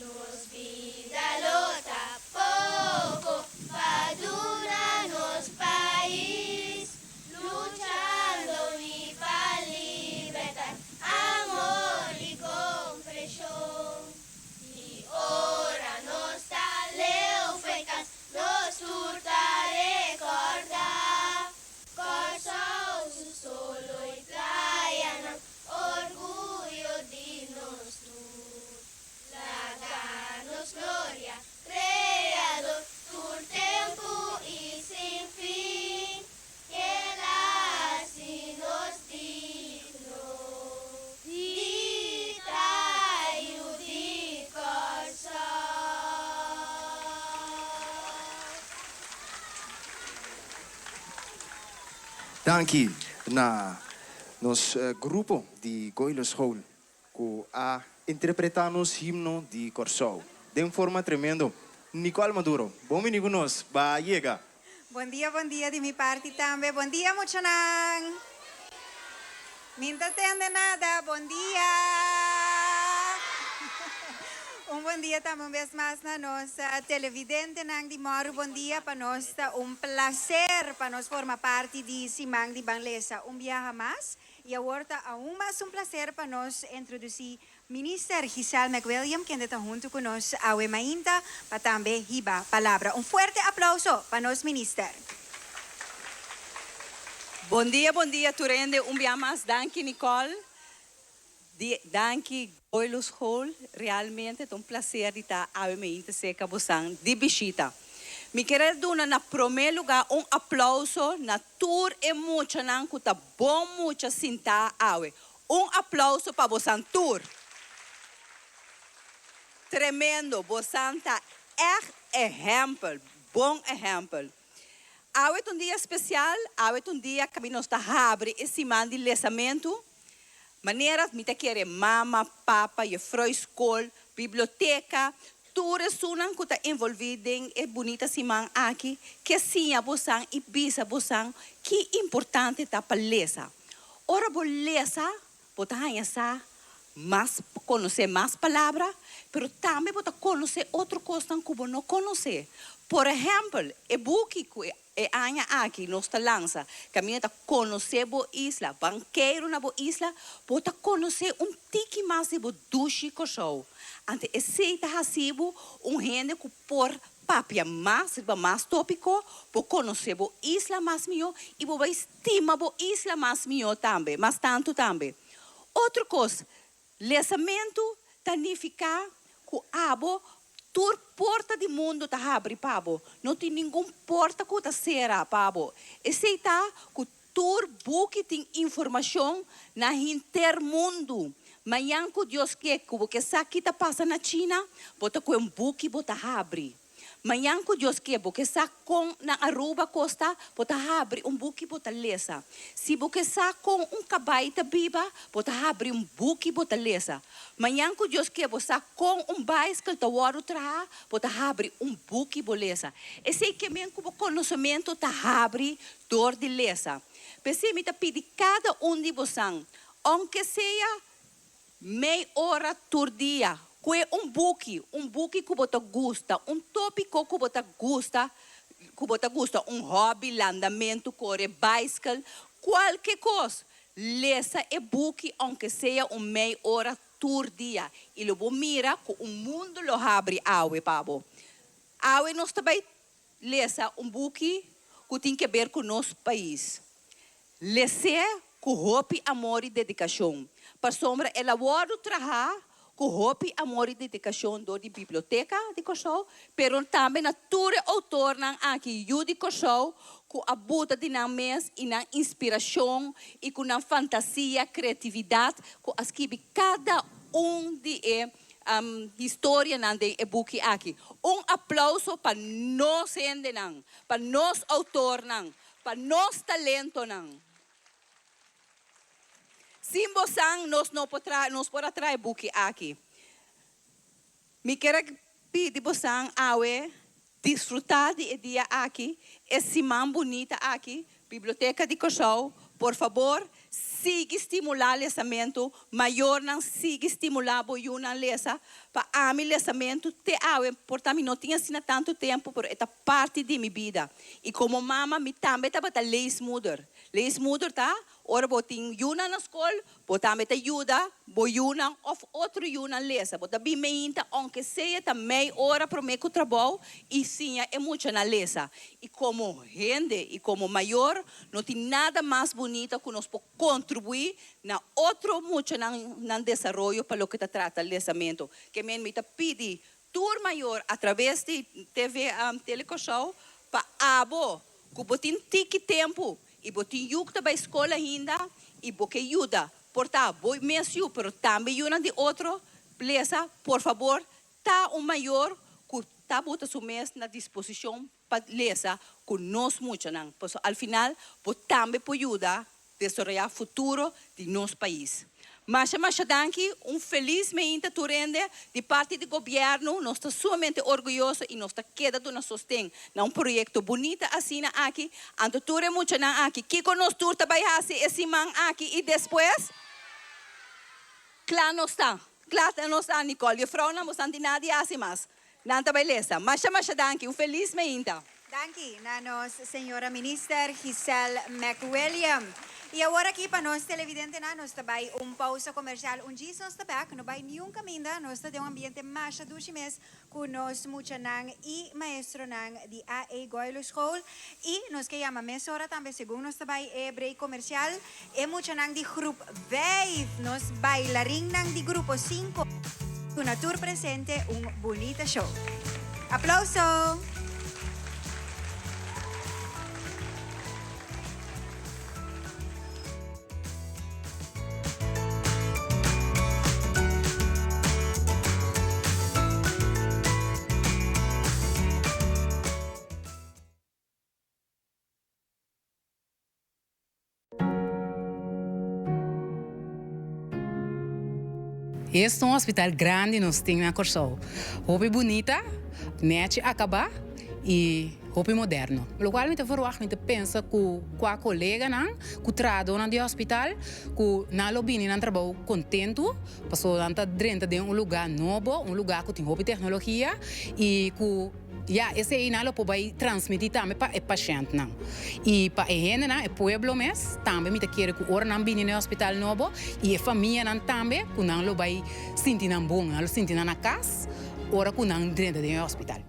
Nos bida lo ta poko pa duna nos pais, luchando ni pa libertad, amor y kompreshon. I ora nos ta leu fo'i kas, nos tur ta rekordá Kòrsou su solo i playanan, orguyo di nos tur. Laga nos gloria Kreador tur tempu i sin fin, Kel a hasi nos digno di ta yu di Kòrsou. Danki na nos grupo di Goilo School. Ku a interpretá nos himno di Kòrsou den forma tremendo. Nicole Maduro, bon bini ku nos, ba yega. Bon dia, bon dia di mi parti tambe. Bon dia muchanan. Mi n'ta tende nada. Bon dia. Un bon dia tambe un bes mas na nos televidentenan di Mòru. Bon dia. Pa nos ta un placer pa nos forma parti di Siman di Ban Lesa un biaha mas. Y awor ta aun mas un placer pa nos introduci Minister Giselle McWilliam kende ta hunto cu nos awe mainta pa tambe hiba palabra. Un fuerte aplauso pa nos Minister. Bon dia bon dia tur hende un bia mas danki Nicole di danki Goilo School realmente ta un placer di ta awe mainta cerca bosan di bishita. Mi kier a duna na prome lugar un aplauso na Tur e muchanan ku ta bon mucha sintá awe. Un aplauso pa bosan tur! Tremendo, bosan ta ègt ehèmpel, bon ehèmpel. Awe ta un dia spesial, awe ta un dia kaminda nos ta habri e siman di lesamentu. Manera mi ta kere mama, papa, jefrou skol, biblioteka, tur esunnan ku ta envolví den e bunita siman aki ke siña bosan i bisa bosan ki importante ta pa lesa. Ora bo lesa bo ta haña sa mas, konosé mas palabra, pero tambe bo ta konosé otro kosnan ku bo no konosé. Por ehèmpel, e buki ku e E aña aki nos ta lansa kaminda ta konosé bo isla, bankeiru na bo isla, bo ta konosé un tiki mas di bo dushi Kòrsou. Ante esei ta hasi bo un hende ku por papia mas riba mas tópiko, bo konosé bo isla mas mihó i bo bai stima bo isla mas mihó tambe, mas tantu tambe. Otro kos, Lesamentu ta nifiká ku abo tur porta di mundu ta habri pa bo. No tin ningun porta ku ta sera pa bo. Esei ta ku tur buki tin informashon na henter mundu. Mañan ku Dios ke ku bo ke sa ki ta pasa na China, bo ta kue un buki bo ta habri. Mañan ku Dios ke bo ke sa kon na Aruba kos ta, bo ta habri un buki bo ta lesa. Si bo ke sa kon un kabai ta biba, bo ta habri un buki bo ta lesa. Mañan ku Dios ke bo sa kon un baiskel ta wòrdu traha, bo ta habri un buki bo lesa. Esei ke men ku bo konosementu ta habri dor di lesa. P'esei mi ta pidi kada un di bosan, ounke sea Mei ora tur dia. Kue un buki, un buki ku bo ta gusta, un tópiko ku bo ta gusta, ku bo ta gusta, un hòbi, landamentu, kore baiskel, kualke kos. Lesa e buki ounke sea un mei ora tur dia i lo bo mira ku un mundu lo habri awe pa bo. Awe nos ta bai lesa un buki ku tin keber ku nos pais. Les'é ku hopi amor i dedikashon, pasobra el a wòrdu trahá ku hopi amor i dedikashon dor di Biblioteka di Kòrsou, pero tambe na tur e outornan aki yu di Kòrsou ku a buta di nan mes i nan inspirashon i ku nan fantasia, kreatividat ku a skibi kada un di e historianan den e buki aki. Un aplauso pa nos hendenan, pa nos outornan, Pa nos talentonan. Sin bosan nos no por traha, nos por a traha e buki aki. Mi kier a pidi bosan awe disfruta di e dia aki, e siman bunita aki, Biblioteka di Kòrsou, por fabor sigui stimulá lesamentu, mayornan sigui stimulá bo yunan lesa, pa ami lesamentu te awe, por ta mi no tin asina tantu tempu, pero e ta parti di mi bida. I komo mama mi tambe tabata leesmoeder. Leesmoeder ta ora bo tin yunan na skol, bo tambe ta yuda bo yunan òf otro yunan lesa. Bo ta bin meinta ounke sea ta mei ora promé ku trabou i siña e muchanan lesa. I komo hende i komo mayor no tin nada mas bunita ku nos por kontribuí na otro muchanan nan desaroyo pa loke ta trata lesamentu. Ke men mi ta pidi Tur mayor a traves di TV Tele Kòrsou pa abo ku bo tin tiki tempu i bo tin yu ku ta bai skol ainda i bo ke yuda por ta bo mes yu pero tambe yunan di otro lesa por fabor ta un mayor ku ta buta su mes na disposishon pa lesa ku nos muchanan pasobra al final bo tambe por yuda desaroyá futuro di nos pais. Masha masha danki, un felis meinta tur hende di parti di gobièrnu, nos ta sumamente orguyoso i nos ta keda duna sosten na un proyekto bunita asina aki. Anto tur e muchanan aki, kiko nos tur ta bai hasi e siman aki i despues? Kla nos ta, kla nos ta Nicole, jufrounan boso nan tin nada di hasi mas, nan ta bai lesa. Masha masha danki, un felis meinta. Danki na nos señora Minister Giselle McWilliam. Y awor aki pa nos televidentenan nos ta bay un pausa comercial un djis nos ta bek, no bay niun caminda, nos ta den un ambiente masha dushi mes cu nos muchanan y maestronan di AA Goilo School y nos ke yama mesora tambe segun nos ta bay e break comercial e muchanan di groep vijf, nos bailarinnan di grupo cinco. Duna tur presente un bunita show. Aplauso! Es ta un hospital grandi nos tin na Kòrsou. Hopi bunita, nèchi akabá i hopi moderno. Lokual mi ta verwagt, mi ta pensa ku kua koleganan, ku trahadónan di hospital, ku nan lo bini nan trabou kontentu, pasobra nan ta drenta den un lugá nobo, un lugá ku tin hopi teknologia i ku. Ya, eseinan lo por bai transmití tambe pa e pashèntnan. I pa e hendenan, e pueblo mes, tambe mi ta kere ku ora nan bini na e hospital nobo i e famianan tambe, ku nan lo bai sinti nan bon, nan lo sinti nan na kas ora ku nan drenta den e hospital.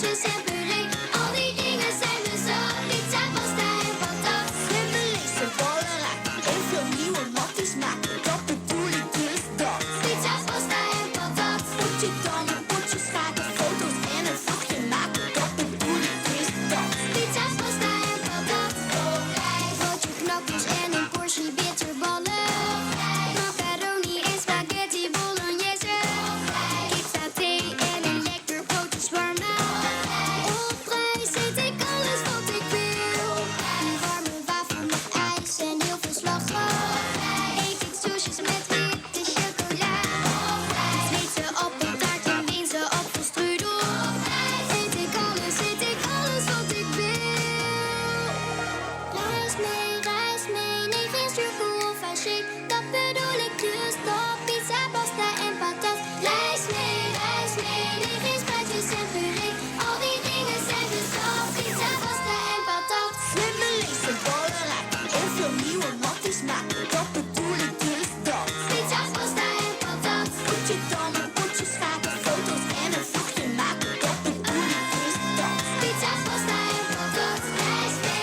Spruitjes en puree. Al die dingen zijn me zat. Pizza, pasta en patat. Slimme lezen, ballen raken. En veel nieuwe matties maken. Dat bedoel ik dus dat. Pizza, pasta en patat. Potje dammen, potje schaken. Foto's en een vlogje maken. Dat bedoel ik dus dat. Pizza, pasta en patat. Broodje knakworst en een portie bitterballen. Macaroni en spaghetti bolognese. Kip saté en een lekker broodje shawarma. Op reis eet ik alles wat ik wil. Een warme wafel met ijs en heel veel slagroom. Eet ik sushis met witte chocola. Zweedse appeltaart en Weense appelstrudel. Eet ik alles, eet ik alles wat ik wil. Reis mee, reis mee, nee geen zuurkool of haché. Dat bedoel ik dus, dat pizza, pasta en patat. Reis mee, reis mee, nee geen spruitjes en puree. Al die dingen zijn bezat, pizza, pasta en patat. Slimme lezen, ballen raken en veel nieuwe matties maken. Dat bedoel ik dus, dat. Pizza, pasta en patat. Potje dammen, potje schaken, foto's en een vlogje maken. Dat bedoel ik dus, dat. Pizza, pasta en patat. Reis mee.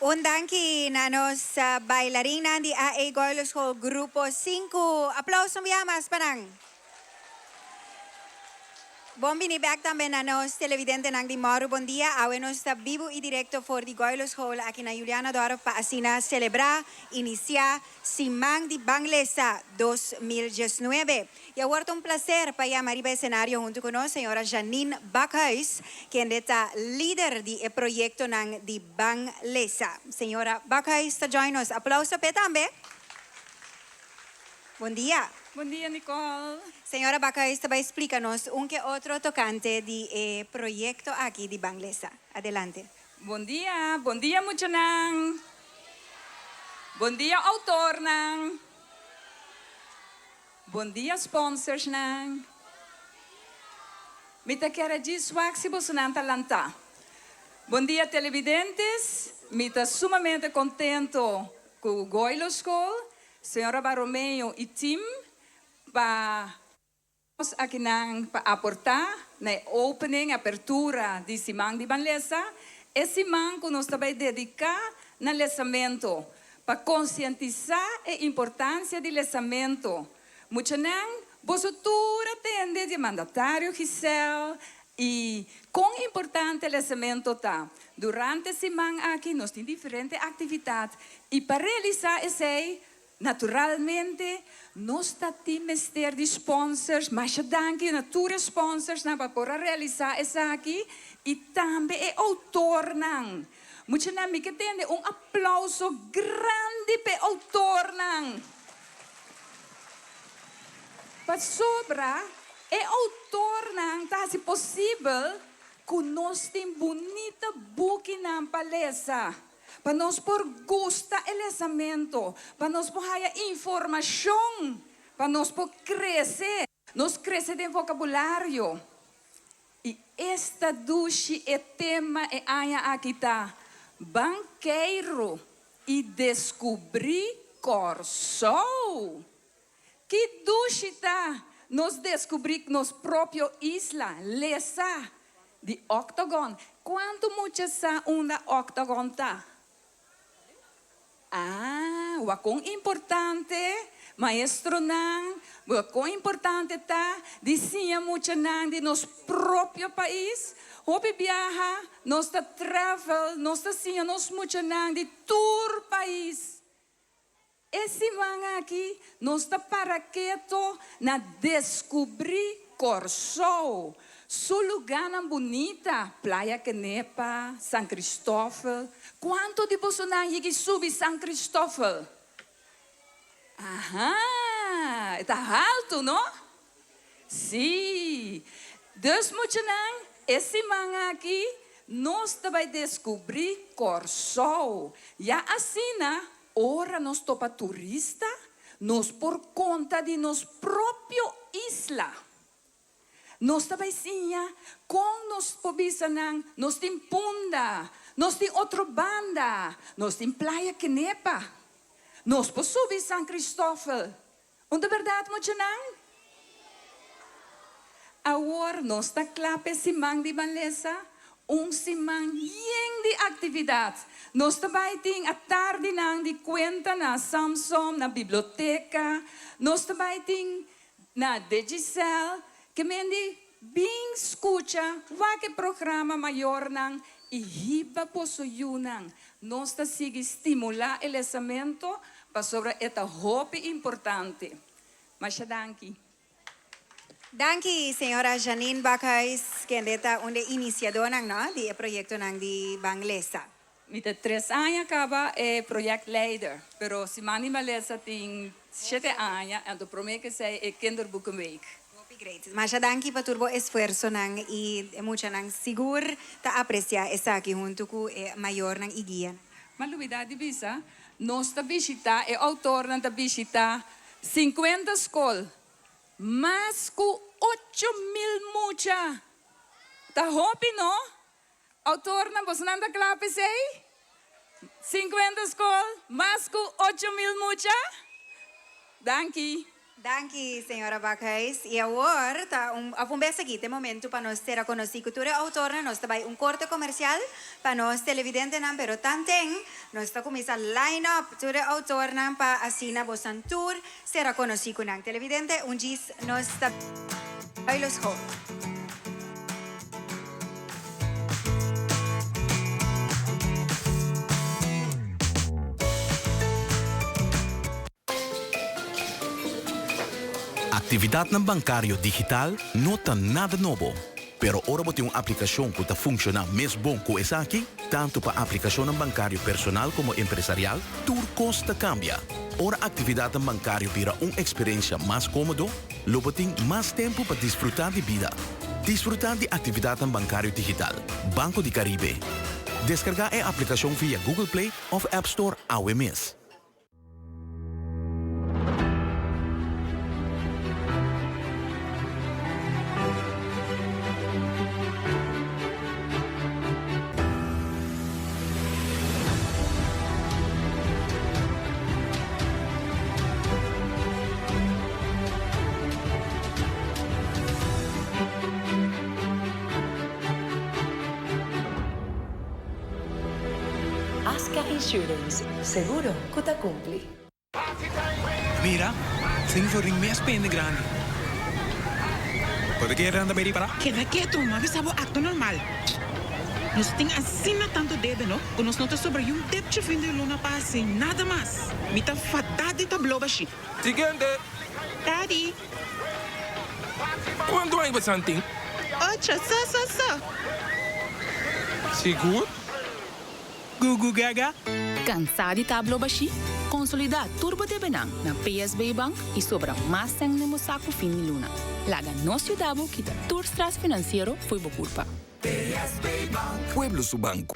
Un danki na nos bailarinnan di AA Goiloschool Grupo sinku. Aplauso un bia mas pa nan. Bon bini bek tambe na nos televidentenan di Mòru Bon Dia. Awe nos ta bibu i direkto for di Goiloschool aki na Julianadorp pa asina selebrá inisiá Siman di Ban Lesa 2019. I awor ta un placer pa yama riba escenario hunto cu nos señora Janine Bakhuis, kende ta lider di e proyectonan di Ban Lesa. Señora Bakhuis ta join nos. Aplauso p'e tambe. Bon dia. Bon dia Nicole. Señora Bakhuis ta bay splica nos un ke otro tocante di e proyecto aki di Ban Lesa. Adelante. Bon dia, bon dia muchanan. Bon dia autornan. Bon dia sponsorsnan. Mi ta kere djis wak si bosonan ta lantá. Bon dia televidentes, mi ta sumamente contento cu Goilo School, señora Baromeo y team pa nos akinan pa aportá na e opening, apertura, di Siman di Ban Lesa, e siman ku nos ta bai dediká na lesamentu, pa konsientisá e importansia di lesamentu. Muchanan, boso tur a tende di e mandatario Giselle i kon importante lesamentu ta. Durante e siman aki nos tin diferente aktividat i pa realisá esei Naturalmente, nos ta tin mester di sponsors. Masha danki na tur e sponsorsnan pa por a realisá esaki i tambe e outornan. Muchanan, mi ke tende un aplauso grandi p'e outornan. Pasobra e outornan ta hasi posibel ku nos tin bunita bukinan pa lesa. Pa nos por gusta e lesamento, pa nos por haya informacion, pa nos por crece, nos crece den vocabulario. Y esta dushi e tema e aña aki ta, Ban keiru y descubri Corsou! Ki dushi ta nos descubri nos propio isla, lesa di Octagon. Cuanto mucha sa unda Octagon ta? Ah, wak con importante, maestronan, wak con importante ta di siña muchanan di nos propio pais. Hopi biaha nos ta travel, nos ta siña nos muchanan di tur pais. E siman aki nos ta para keto na deskubrí Kòrsou, su lugánan bunita, Playa Kenepa, San Kristòfel. Kuantu di bosonan yigi subi San Kristòfel? Aha, e ta haltu, no? Sí. Dus muchanan, e siman aki nos ta bai deskubrí Kòrsou. Ya asina, ora nos topa turista, nos por konta di nos propio isla. Nos ta bai siña kon nos por bisa nan nos tin Punda, Nos tin Otrobanda, nos tin Playa Kenepa. Nos por subi San Christoffel. Un ta berdad muchanan? Awor nos ta kla p'e siman di Malesa, un siman yen di aktividat. Nos ta bai tin atardinan di kuenta na Samsom, na biblioteka, nos ta bai tin na Digicel, ke men di bin skucha wak e programa mayornan i hiba boso yunan. Nos ta sigui stimulá e lesamento pasobra e ta hopi importante. Masha danki. Danki señora Janine Bakhuis kende ta un de inisiadónan no di e proyektonan di Ban Lesa. Mi ta tres aña kaba e projectleider, pero siman di Ban Lesa tin shete aña, anto promé ke esei e Kinderboekenweek. Hopi great. Masha danki pa tur bo esfuersonan i e muchanan sigur ta apresiá esaki huntu ku e mayornan i guianan. M'a lubidá di bisa, nos ta bishitá, e outornan ta bishitá sinkuenta skol Mas ku 8000 mucha! Ta hopi no? Outornan, bosonan ta kla p'esei? 50 skol, mas ku 8000 mucha? Danki. Danki, señora Bakhuis. I awor ta un of un bes aki ta e momento pa nos sera konosí ku tur e outornan. Nos ta bai un korte komersial pa nos televidentenan, pero tanten nos ta kuminsá line up tur e outornan pa asina bosan tur Sera konosí ku nan televidente un djis nos ta bai los ho. Aktividatnan bankario digital no ta nada nobo. Pero ora bo tin un aplikashon ku ta funshoná mes bon ku esaki, tantu pa aplikashonnan bankario personal komo empresarial, tur kos ta kambia. Ora aktividatnan bankario bira un eksperensia mas kómodo, lo bo tin mas tempu pa disfrutá di bida. Disfrutá di aktividatnan bankario digital. Banco di Caribe. Deskargá e aplikashon via Google Play òf App Store awe mes. Aska Insurance, seguro cu ta cumpli. Mira, sin florin mes pende grandi. Bo ta kere nan ta bay ripará? Keda ketu, no a bisa bo acto normal. Nos tin asina tanto debe no, cu nos no ta sobra yun depchi fin di luna pa haci nada mas. Mi ta fada di ta blo bashi. Siguiente! Daddy! Cuanto aña bo san tin? Ocho, so so so. Sigur? Gugu gaga. Cansá di ta blo bashí? Consolidá tur bo debenan na PSB Bank y sobra mas sèn den bo saco fin di luna. Laga nos yuda bo kita tur stress financiero fo'i bo curpa. Pueblo su banco.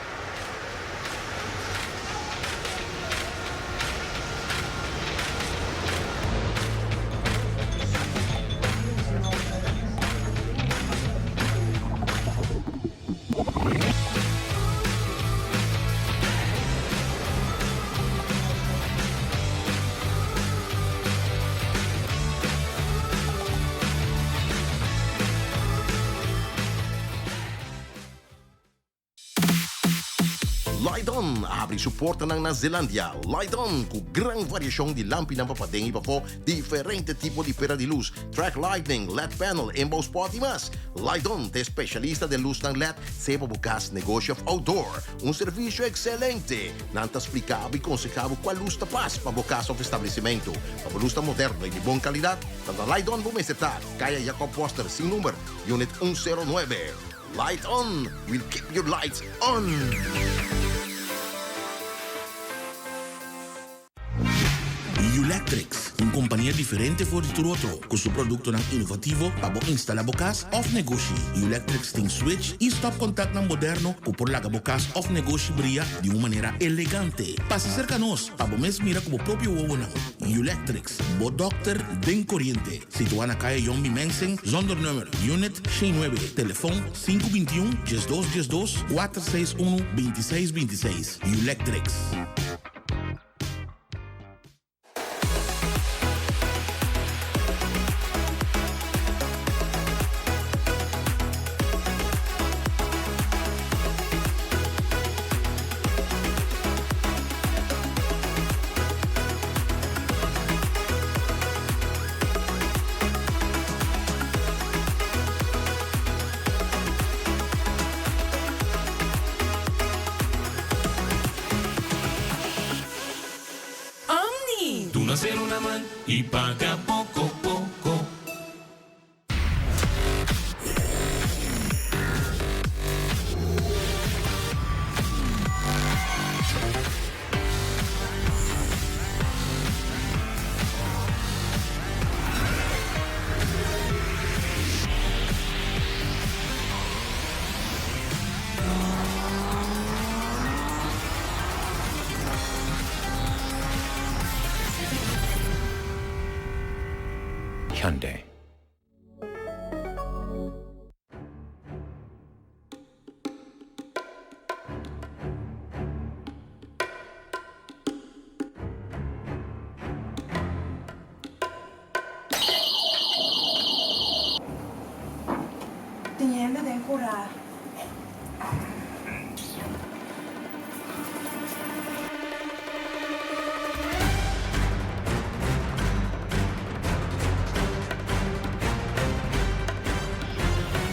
Light On a habri su portanan na Zeelandia. Light On ku gran variashon di lampinan pa paden i pafó, diferente tipo di pera di lus, track lightning, led panel, inbouw spot i mas. Light On ta e spesialista den lusnan led, sea pa bo kas, negoshi òf outdoor. Un servisio ekselente! Nan ta splika bo i konseha bo kua lus ta pas pa bo kas òf establesimentu. Pa bo lus ta moderno i di bon kalidat, ta na Light On bo mester ta, Kaya Jacob Foster, sin number, Unit un sero nuebe. Light On will keep your lights on! Ulectrix. Un kompania diferente for di tur otro, ku su produktonan inovativo pa bo instalá bo kas òf negoshi. Ulectrix tin switch i stòpkòntaktnan moderno ku por laga bo kas òf negoshi bria di un manera elegante. Pasa serka nos pa bo mes mira ku bo propio wowonan. Ulectrix, bo dòkter den koriente. Situá na Kaya Yombi Mensing, zonder nummer, unit 109, telefòn 521 12 12 461 26 26. Ulectrix. Omni! Duna ser una man y paga poco poco. Hyundai. Tin hende den kurá.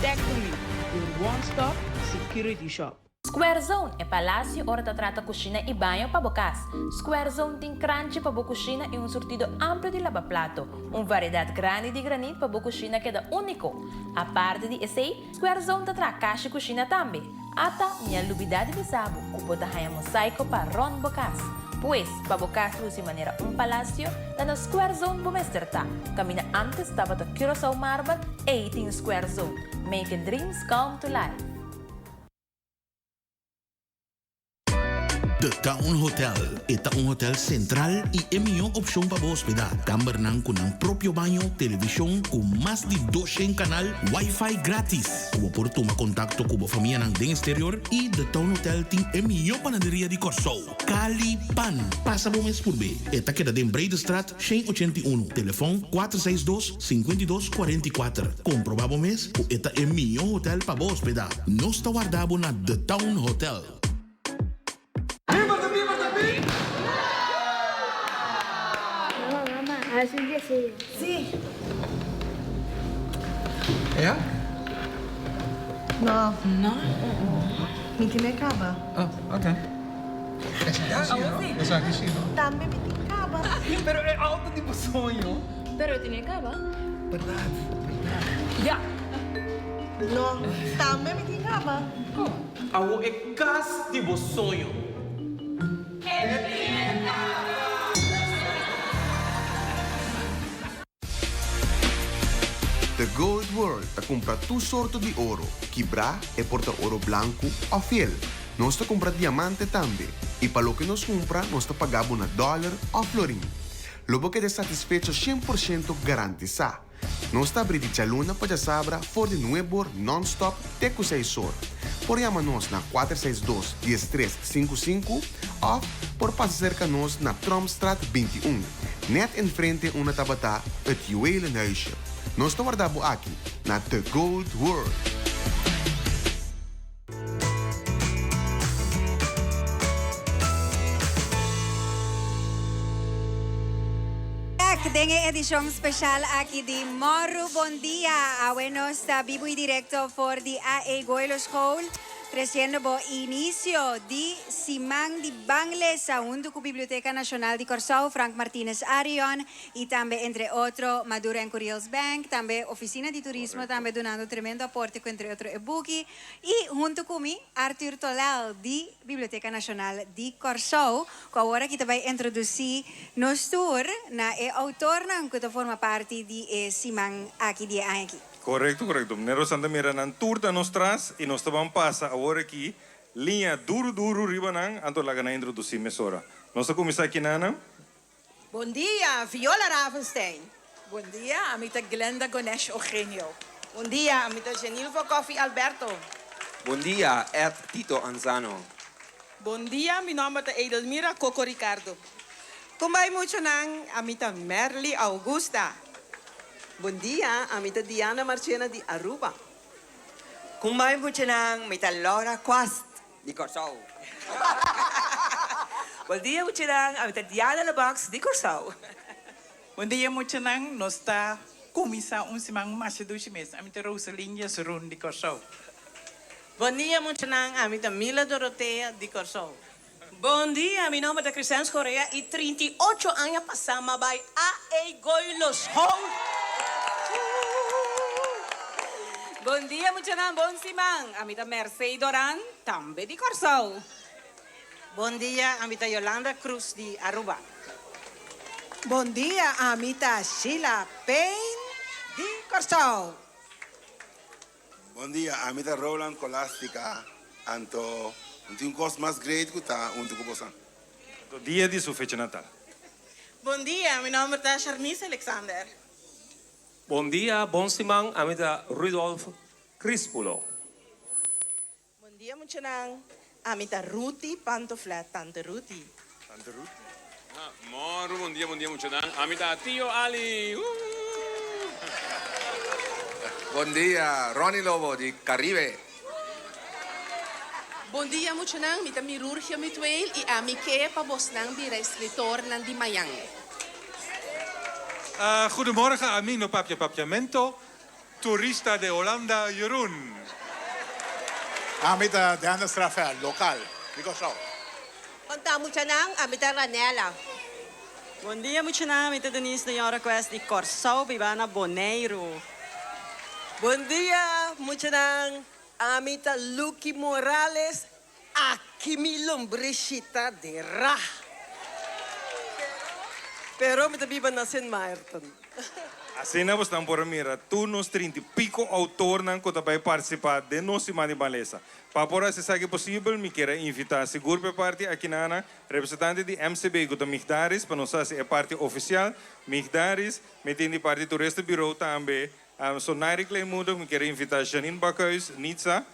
Tech Belief, your one stop security shop. Square Zone, e palacio ora ta trata cushina y baño pa bo cas. Square Zone tin cranchi pa bo cushina y un surtido amplio di labaplato, un variedad grandi di granit pa bo cushina keda unico. Aparte di esey, Square Zone ta traha cashi cushina tambe. Ata, mi a lubida di bisa bo cu bo ta haña mosaico pa rond bo cas. Pues, pa bo cas luci manera un palacio, ta na Square Zone bo mester ta. Caminda antes tabata Curaçao Marble, ey tin Square Zone. Making dreams come to life. The Town Hotel e ta un hotel sentral i e mihó opshon pa bo hospedá. Kambernan ku nan propio baño, televishon ku mas di doshen kanal, wifi gratis ku bo por tuma kontakto ku bo famianan den eksterior i The Town Hotel tin e mihó panaderia di Kòrsou, Kali Pan. Pasa bo mes purb'é. E ta keda den Breedestraat 181, telefòn 462 52 44. Komprobá bo mes ku e ta e mihó hotel pa bo hospedá. Nos ta warda bo na The Town Hotel. Mama, mama, hasi un deseo. Sí. Ya? No. No? Mi tin e caba. Oh, ok. Esaki si, no? Tambe mi tin caba. Pero e auto di bo soño. Pero e tin e caba. Berdad, berdad. Ya. No, tambe mi tin caba. Oh. Awo e kas di bo soño. The Gold World ta kumpra tur sorto di oro, kibrá, e por ta oro blanku òf fiel. Nos ta kumpra diamante tambe, i pa loke nos kumpra nos ta paga bo na dòler òf florin. Lo bo keda satisfecho 100% garantisá. Nos ta abri di djaluna pa djasabra for di nuebor nònstòp te ku seis or. Por yama nos na 462 13 55 òf por pasa serka nos na Trompstraat 21, nèt enfrente unda tabata Het Juwelenhuisje. Nos ta warda bo aki na The Gold World. Bek den e edishon speshal aki di Mòru Bon Dia. Awe nos ta bibu i direkto for di AE Goilo School. Treciendo bo inicio di siman di Ban Lesa hunto cu Biblioteca Nacional di Corsou, Frank Martinez Arion y tambe entre otro Maduro en Curiels Bank, tambe Oficina di Turismo tambe dunando tremendo aporte cu entre otro e buki y hunto cu mi Arthur Tolel di Biblioteca Nacional di Corsou cu awor aki ta bay introduci nos tur na e autornan cu ta forma parti di e siman aki di e aña aki. Korekto, korekto. Meneer Rosan ta mira nan tur ta nos tras i nos ta ban pasa awor aki liña duru duru riba nan, anto laga nan introdusí mesora. Nos ta kuminsá kinanan. Bon dia, Viola Ravenstein. Bon dia, ami ta Glenda Gonesh Eugenio. Bon dia, ami ta Genilva Coffie Alberto. Bon dia, Ed Tito Anzano. Bon dia, mi nomber ta Edelmira Coco Ricardo. Kon bai muchanan, ami ta Merly Augusta. Bon dia, ami ta Diana Marchena di Aruba. Kon bai muchanan, mi ta Laura Kwast di Kòrsou. Bon dia muchanan, ami ta Diana Lebacs di Kòrsou. Bon dia muchanan, nos ta kuminsá un siman masha dushi mes. Ami ta Roselyn Jesurun di Kòrsou. Bon dia muchanan, ami ta Mila Dorothea di Kòrsou. Bon dia, mi nomber ta Crisens Correa y 38 aña pasa m'a bay AA Goilo School. Bon dia muchanan, bon siman. Ami ta Mercey Doran, tambe di Kòrsou. Bon dia, ami ta Yolanda Cruz di Aruba. Bon dia, ami ta Sheila Payne di Kòrsou. Bon dia, ami ta Roland Colastica, anto no tin un cos mas great cu ta hunto cu bosan. Anto dia di su fecha natal. Bon dia, mi nomber ta Sharnice Alexander. Bon dia, bon siman, ami ta Rudolf Crispulo. Bon dia muchanan, ami ta Ruti Pantoflet, Tante Ruti. Tante Ruti. Mòru bon dia bon dia muchanan, ami ta Tio Ali uuh. Bon dia, Ronny Lobo di Caribe. Bon dia muchanan, mi ta Mirurgia Mutueel y ami ke pa bosnan bira escritornan di mayan. Goedemorgen, ami no papia papiamento, Turista de Holanda Jeroen. Ami ta Dennis Rafael, lokal, di Kòrsou. Kon ta muchanan, ami ta Ranella. Bon dia muchanan, mi ta Denise de Jong Request di Kòrsou biba na Boneiru. Bon dia muchanan, ami ta Lucky Morales, aki mi lombrishita derá. Pero mi ta biba na Sint Maarten. Asina bosnan por a mira tur nos trinta i piko outornan ku ta bai partisipá den nos Siman di Malesa. Pa por hasi esaki posibel mi kier a invitá sigur pa e parti akinana representante di MCB ku ta Migdaris pa nos hasi e parti ofisial. Migdaris, mi tin di parti Toeriste Bureau tambe Sonairi Kleinmoedig, mi kier a invitá Janine Bakhuis, Nitza,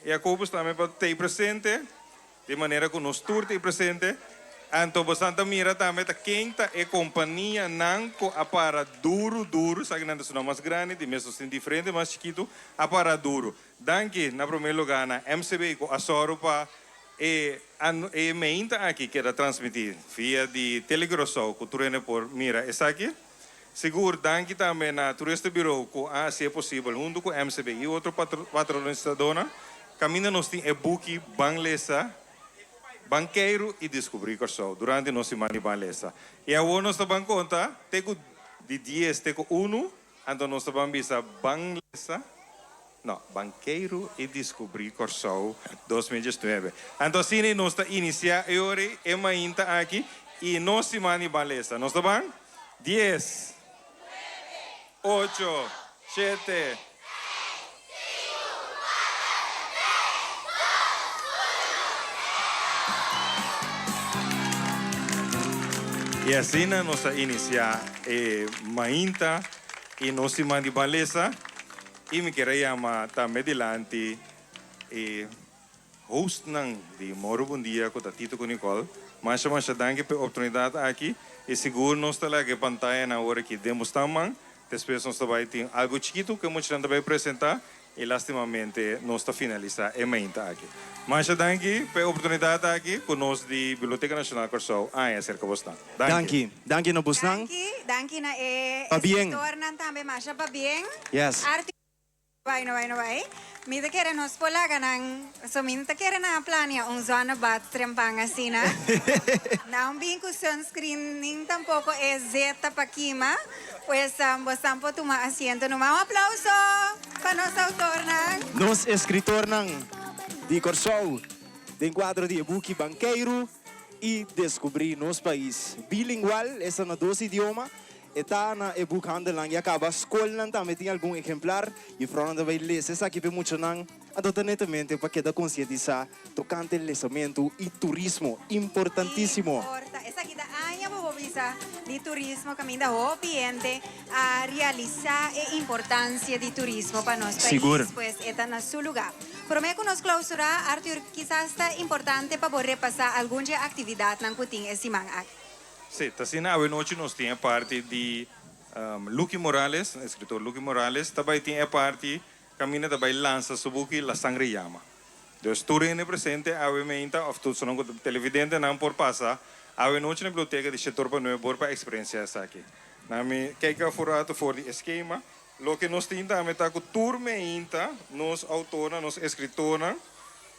Jacobus tambe pa t'ei presente, di manera ku nos tur t'ei presente. Anto bosan ta mira tambe ta ken ta e kompanianan ku a para duru duru, esakinan ta su nan mas grandi, di mes nos tin diferente mas chikitu, a para duru. Danki na promé lugá na MCB ku a sòru pa e e meinta aki keda transmití via di Tele Curaçao ku tur hende por mira esaki. Sigur danki tambe na Toeriste Bureau ku a hasi e posibel huntu ku MCB i otro patronisadónan. Kaminda nos tin e buki Ban Lesa, Ban Keiru i Diskubrí Kòrsou durante nos siman di Ban Lesa. I awor nos ta ban konta te ku di dies te ku unu, anto nos ta ban bisa Ban Lesa, no, Ban Keiru i Diskubrí Kòrsou 2019. Anto asina nos ta inisiá e ora ei, e mainta aki i nos siman di Ban Lesa. Nos ta ban? Dies, ocho, shete. I asina nos a inisiá e mainta i nos siman di ban lesa i mi kier a yama tambe dilanti e Hostnan di Moro Bon Dia ku ta Tito ku Nicole, masha masha danki pa e oportunidat aki i sigur nos ta laga e pantayanan awor aki den bo stamman. Despues nos ta bai tin algu chikitu ku e muchanan ta bai presentá i lastimamente nos ta finalisá e mainta aki. Masha danki pa e oportunidat aki ku nos di Biblioteka Nashonal Kòrsou a haña serka bosnan. Danki. Danki. Danki na bosnan. Danki. Danki na e Pabien. escritornan tambe. Masha pabien. Yes. Arti. Bai, no bai, no bai. Mi ta kere nos por laga nan, so mi no ta kere nan a plania un zonnebad trempan asina. Nan bin cu sunscreen nin tampoco e zeta pa kima. Pues bosan por tuma asiento numa. Un aplauso pa nos autornan. Nos escritornan di Corsou den cuadro di e buki Bankeiru y Descubrí Nos Pais. Bilingual, esta na dos idioma. E ta na e boekhandelnan ya caba. Scolnan tambe tin algun ehemplar. Juffrouwnan ta bay lesa esaki p'e muchanan. Anto ta netamente pa keda concientisa tocante lesamento y turismo. Importantisimo. Importa. Esaki ta aña bo por bisa di turismo caminda hopi hende a realisa e importancia di turismo pa nos pais. Sigur. Pues e ta na su lugar. Prome cu nos clausura, Arthur, kisas ta importante pa bo repasa algun dje actividadnan cu tin e siman aki. Sí, ta asina awenochi nos tin e parti di Lucky Morales, escritor Lucky Morales, ta bai tin e parti caminda ta bai lansa su buki La Sangre Llama. Dus tur hende presente awe meinta of tur esnan cu ta televidentenan por pasa awenochi na biblioteca di shetor pa nuebe or pa experiencia esaki. Na mi kijk afo rato for di e skema. Loke nos tin tambe ta cu tur meinta nos autornan, nos escritornan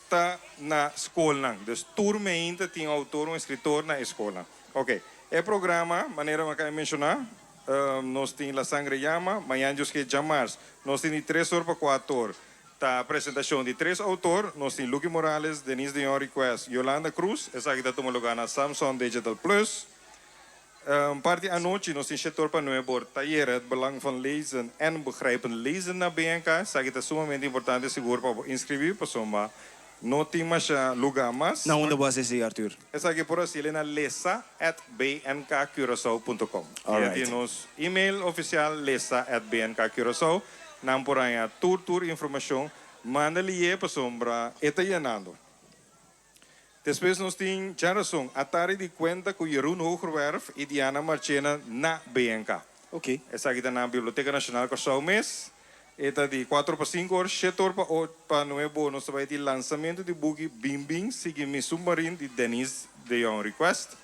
ta na scolnan. Dus tur meinta tin un autor, un escritor na e scolnan. Ok, e programa, manera mi a caba di menciona, nos tin La Sangre Llama, mañan Dios ke djamars. Nos tin di tres or pa cuater or ta presentacion di tres autor. Nos tin Lucky Morales, Denise de Jong Request, Yolanda Cruz. Esaki ta tuma lugar na Samsung Digital Plus. Parti anochi nos tin shetor pa nuebe or tayer Het belang van lezen en begrijpend lezen na BNK. Esaki ta sumamente importante sigur pa bo inscribi pasobra no tin masha luga mas. Na unda bo a hasi Arthur? Esaki por hasiel na lesa at bnkcuracao punto com. Via di nos email oficial lesa at bnkcuracao nan por haña tur tur informacion. Manda liye pasobra e ta yenando. Despues nos tin djarason atardi di cuenta cu Jeroen Hoogerwerf y Diana Marchena na BNK. Ok. Esaki ta na Biblioteca Nacional Corsou mes. E ta di cuatro pa cinco or, shete or pa pa nuebe or nos ta bay tin lansamento di buki Bin Bin Sigui Mi Submarin di Denise de Jong Request.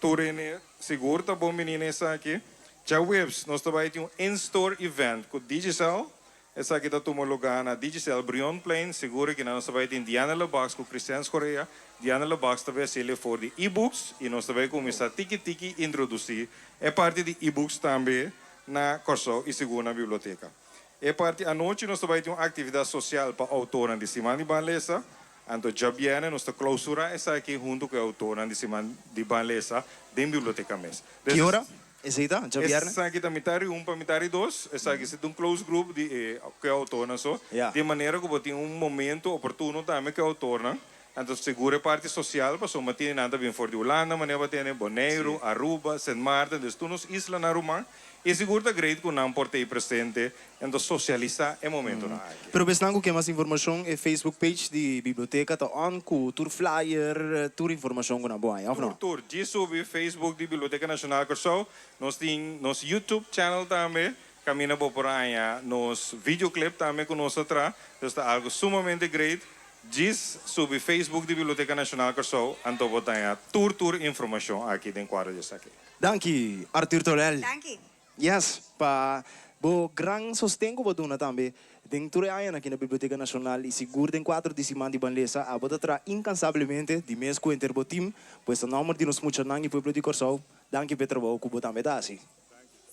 Tur hende sigur ta bon bini na esaki. Djaweps nos ta bay tin un in-store event cu Digicel. Esaki ta tuma lugá na Digicel Brionplein. Sigur aki nan nos ta bai tin Diana Lebacs ku Christian Scorea. Diana Lebacs ta bai hasiel for di e-books i nos ta bai kuminsá tiki tiki introdusí e parti di e-books tambe na Kòrsou i sigur na biblioteka. E parti anochi nos ta bai tin un aktividat sosial pa outornan di Siman di Ban Lesa. Anto djabièrnè nos ta klousurá esaki huntu ku e outornan di Siman di Ban Lesa den biblioteka mes. Ki ora? Esei ta djabièrnè? Esaki ta mitar di un pa mitar di dos. Esaki si ta un close group di e ku e outornan so. Ya. Di manera ku bo tin un momento oportuno tambe ku e outornan. Anto sigur e parti sosial pasobra tene nan ta bin for di Hulanda manera bo tene Boneiru, Aruba, Sint Maarten, dus tur nos islanan ruman. I sigur ta great ku nan por ta ei presente Anto socialisa e momentonan aki. Pero besnan ku ke mas informashon e Facebook page di biblioteka ta on ku tur flyer, tur informashon ku nan por haña, òf no? Tur tur. Djis subi Facebook di Biblioteka Nashonal Kòrsou. Nos tin nos YouTube channel tambe kaminda bo por haña nos videoclip tambe ku nos ta traha. Dus ta algu sumamente great. Djis subi Facebook di Biblioteka Nashonal Kòrsou anto bo ta haña tur tur informashon aki den kuadro di esaki. Danki Arthur Torel. Danki. Yes, pa bo gran sosten ku bo duna tambe den tur e añanan aki na Biblioteka Nashonal i sigur den kuatro di siman di Banlesa abo ta traha inkansablemente di mes ku henter bo tim, pues na nòmber di nos muchanan i pueblo di Kòrsou, danki pa e trabou ku bo tambe ta hasi.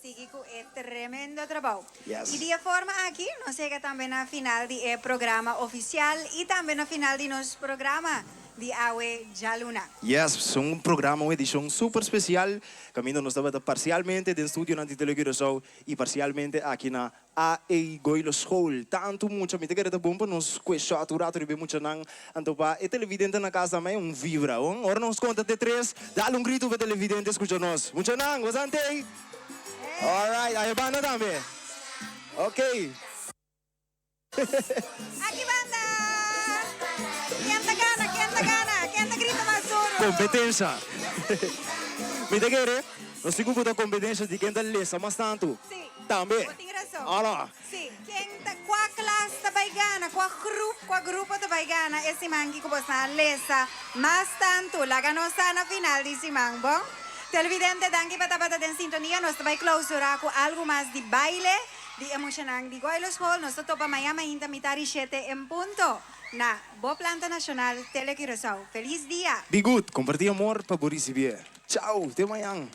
Sigui ku e tremendo trabou. Yes. I di e forma aki nos yega tambe na final di e programa ofisial i tambe na final di nos programa di awe djaluna. Yes, un programa, un edishon super spesial. Kaminda nos tabata parsialmente den studionan di Tele Curaçao i parsialmente aki na AE Goilo School. Tantu mucha, mi ta kere ta bon pa nos kue shot un rato riba e muchanan. Anto pa e televidente na kas tambe un vibra, hon. Ora nos konta te tres, dal un gritu pa e televidente skucha nos. Muchanan, bo sa antei? Alright, ahe banda tambe. Ok. Aki banda! Ken ta gana? Ken ta gana? Ken ta grita mas duro? Kompetensha. Mi ta kere nos tin ku buta kompetensha di ken ta lesa mas tantu. Sí. Tambe. Bo tin rason. Ora. Sí. Ken ta, kua klas ta bai gana? Kua grup, kua grupo ta bai gana e siman ki ku bo sa lesa mas tantu? Laga nos sa na final di siman, bon? Televidente, danki pa tabata den sintonia. Nos ta bai klausurá ku algu mas di baile. Di e muchanan di Goilo School nos ta topa mañan mainta mitari shete en punto na bo planta nashonal Tele Curaçao. Felis dia! Be good, comparti amor pa bo ricibié. Chao, te mañan.